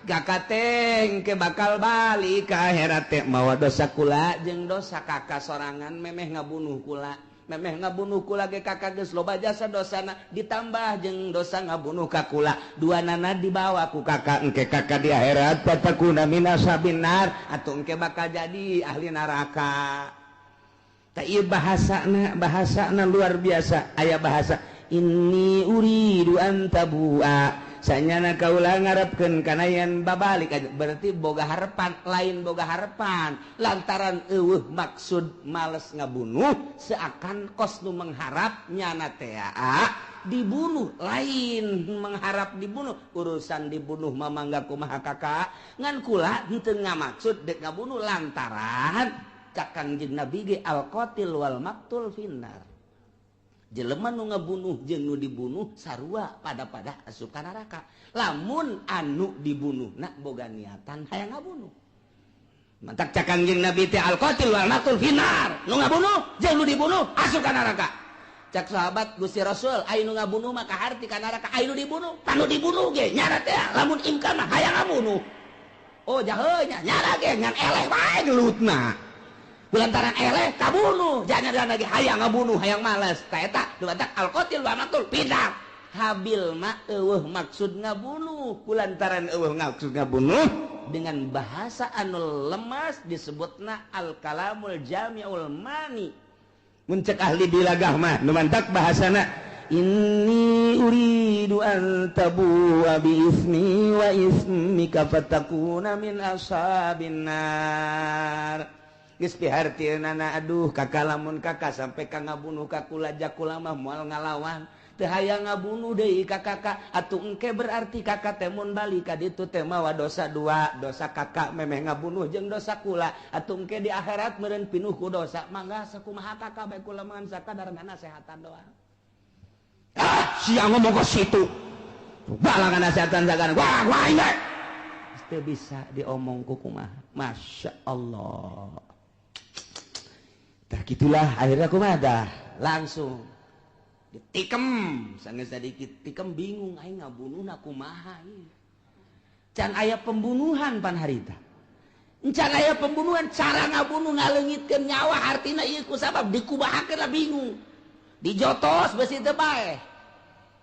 kakak teh ke bakal balik ka akhirat teh mawa dosa kula jeung dosa kakak sorangan memeh ngabunuh kula, memeh ngabunuh kula ge kakak geus loba jasa dosana ditambah jeung dosa ngabunuh ka kula, dua nana dibawa ku kakak engke kakak di akhirat fatakuna min ashabin nar atuh engke bakal jadi ahli neraka. Tah ieu bahasana, bahasana luar biasa. Aya bahasa inni uridu an tabu'a sanyana kaula ngarepkeun kana yen babalik aja, berarti boga harapan, lain boga harapan lantaran eueuh maksud males ngabunuh seakan kos nu mengharap nyana teh dibunuh, lain mengharap dibunuh, urusan dibunuh mah mangga kumaha kakak ngan kula henteu ngamaksud dek ngabunuh lantaran cak Kangjeng Nabi ge al qatil wal maqtul finnar. Jelema nu ngabunuh jeung nu dibunuh sarua pada-pada asup ka neraka. Lamun anu dibunuh na boga niatan hayang ngabunuh. Mantak cak Kangjeng Nabi teh al qatil wal maqtul finnar. Nu ngabunuh jeung nu dibunuh asup ka neraka. Cak sahabat Gusti Rasul, aya nu ngabunuh mah kaharti ka neraka, aya nu dibunuh, tanu dibunuh ge nyara teh lamun imkan mah hayang ngabunuh. Oh jahe nya nyara ge ngan eleh wae gelutna. Lantaran eleh kabunuh, jangan lagi hayang ngabunuh, hayang males. Ta eta dumatak al-qatil wa maqtul pindah. Habil mah eueuh maksud ngabunuh, kulantaran eueuh maksud ngabunuh dengan bahasa anu lemas disebutna al-kalamul jami'ul mani. Mun cek ahli bilagah mah nu mantak bahasana inni uridu an tabu'a bi ismi wa ismika fatakuna min ashabin nar. Geus pihartieunana aduh kakak lamun kakak sampai ka ngabunuh ka kula jakula mah moal ngalawan teu hayang ngabunuh deui ka kakak atuh engke berarti kakak teh mun balik ka ditu teh mawa dosa dua, dosa kakak memeh ngabunuh jeung dosa kula atuh engke di akhirat meureun pinuh ku dosa mangga sakumaha kakak bae kula mah sakadar nasehatan doang. Ah sia ngomong ka situ balangan nasehatan sagan wah wah ini teu bisa diomong ku kumaha. Masya Allah. Tah gitulah akhirnya kumaha dah langsung ditikem sanggeus sadikit tikem bingung aing ngabunuhna kumaha ieu. Can aya pembunuhan pan harita. Can aya pembunuhan cara ngabunuh ngaleungitkeun nyawa artina ieu ku sabab dikumahakeun lah bingung. Dijotos beusi teu bae.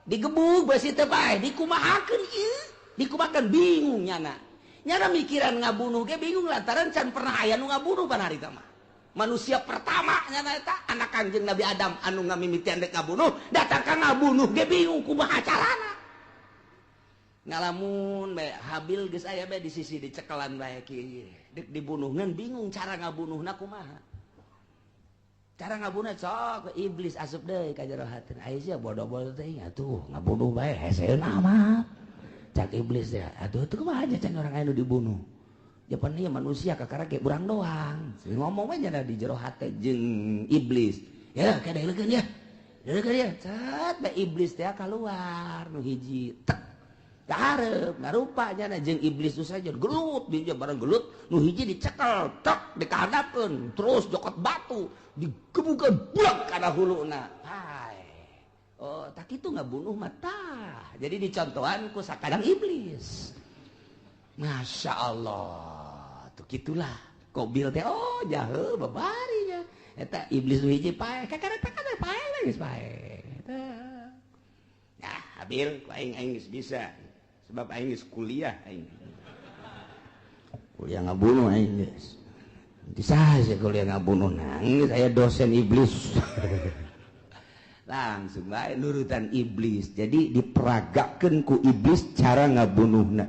Digebug beusi teu bae, dikumahakeun ieu, dikumahakeun bingung nyana. Nyana mikiran ngabunuh ge bingung lantaran can pernah aya nu ngabunuh pan harita mah. Manusia pertama nyana eta anak Kangjeng Nabi Adam anu ngamimitian dek ngabunuh, datang ka ngabunuh ge bingung kumaha carana. Ngalamun bae Habil geus aya bae di sisi dicekelan bae kieu. Dek dibunuh ngan bingung cara ngabunuhna kumaha. Cara ngabunuh sok iblis asup deui ka jero hatina. Aya sia bodoh-bodoh teh atuh ngabunuh bae heseun amat. Cak iblis teh atuh teu kumaha aja can orang aya nu dibunuh. Japan ieu manusia kakara ge urang doang. Ngomong we nya di jero hate jeung iblis. Ya kada leukeun ya. Leukeun ya. Cet bae iblis teh kaluar nu hiji. Tek. Hareup ngarupanya jeung iblis nu saja gelut dia bareng gelut, nu hiji dicekel tok, dikahadapkeun, terus jokot batu digebukeun buak kana huluna. Hai, oh, tak itu ngabunuh mata. Jadi dicontohan ku sakadang iblis. Masya Allah, tuh gitulah Kobil teh. Oh, jahe babarinya eta iblis nu hiji paeh, kakara takana paeh, geus paeh. Ya, Habil, ku aing, aing geus bisa, sebab aing geus kuliah, aing kuliah ngabunuh, aing geus bisa saja kuliah ngabunuh. Nangis saya dosen iblis, langsung bae nurutan iblis. Jadi diperagakeun ku iblis cara ngabunuhna.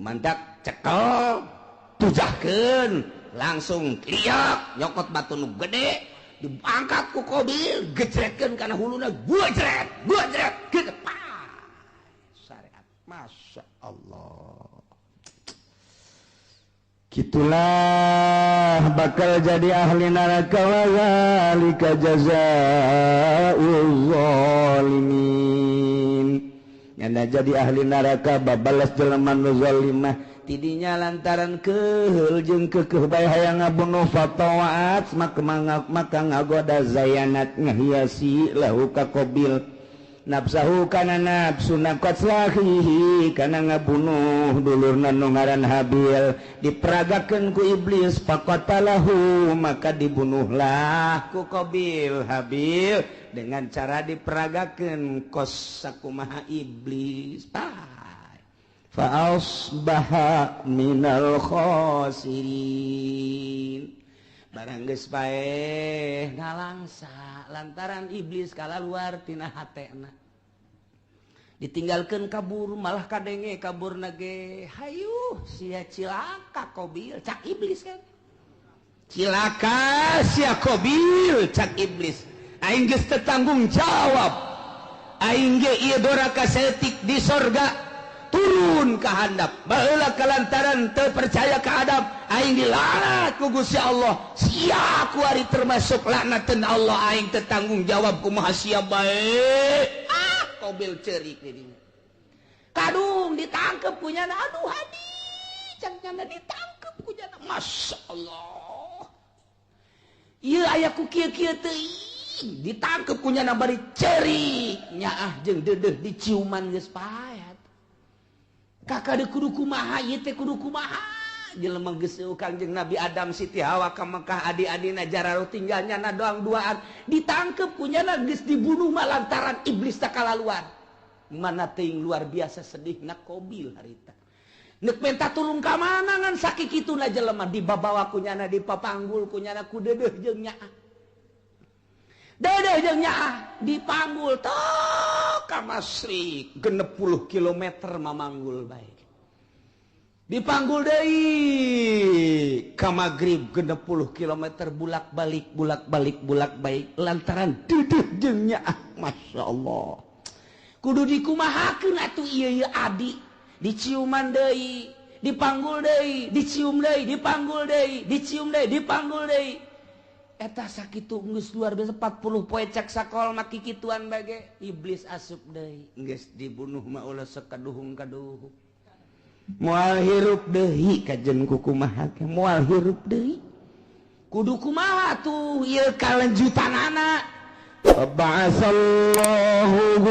Mantak cekel, tujahkeun, langsung liak nyokot batu nu gede, diangkat ku Kobil, gejretkeun kana huluna, gua jret gitu, syariat. Masya Allah. Gitulah bakal jadi ahli neraka. Wa zalika jazaa'ul zalimin. Nyanda jadi ahli neraka, babalas jelema nu zalimah. Tidinya lantaran keheul jeung kekeh bae hayang ngabunuh, fatawat maka maka ngagoda, zayanat ngahiasi, lahu ka Qabil, nafsahu kana nafsuna, qatlahihi kana ngabunuh dulurna nu ngaran Habil. Diperagakeun ku iblis, faqatalahu maka dibunuhlah ku Qabil Habil dengan cara diperagakeun kos sakumaha iblis. Fa asbaha minal khasirin. Barang geus paeh, ngalangsa lantaran iblis kalaluar tina hatena, ditinggalkan kabur. Malah kadenge kabur nage, "Hayu sia, cilaka Kobil," cak iblis kan. "Cilaka sia Kobil," cak iblis, "aing geus teu tanggung jawab. Aing ge ieu doraka saeutik di sorga, turun ke handap baheula. Kalantaran teu percaya ka Adam, aing dilaknat ku Gusti Allah. Sia kuari termasuk laknatan Allah. Aing teu tanggung jawab, kumaha sia bae." Ah, Kobil cerik di dinya. Kadung ditangkep ku nyana. "Aduh, hadi," cak nyana, ditangkep ku nyana. Masya Allah, ieu aya ku kieu-kieu teuing. Ditangkep ku nyana bari cerik, nyaah jeung deudeuh diciuman, geus paet. Kakak de kudu kumaha ieu teh, kudu kumaha jelema geus Kangjeng Nabi Adam, Siti Hawa ka Mekah, adi-adina jararo, tinggal nyana doang duaan. Ditangkep ku nyana, geus dibunuh mah lantaran iblis tak kalaluan. Mana teuing luar biasa sedihna Kobil harita. Nek minta tulung ka mana ngan sakikituna jelema? Dibabawa ku nyana, dipapanggul ku nyana, ku deudeuh jeung nyaah, deudeuh jeung nyaah dipanggul tok ka Masyrik 60 kilometer, mamanggul bae. Dipanggul deui ka Maghrib 60 kilometer, bulak balik, bulak balik, bulak balik, lantaran deudeuh jeung nyaah. Masya Allah, kudu dikumahakeun atuh ieu? Ieu adi diciuman deui, dipanggul deui, dicium deui, dipanggul deui, dicium deui, dipanggul deui. Eta sakitu geus luar biasa 40 poe cak sakol mah kikituan bage. Iblis asup deui, geus dibunuh mah ulah sekaduhung-kaduhung, moal hirup deui. Kajen ku kumaha ge moal hirup deui, kudu kumaha tuh ieu kalanjutanana? Ba'asallahu.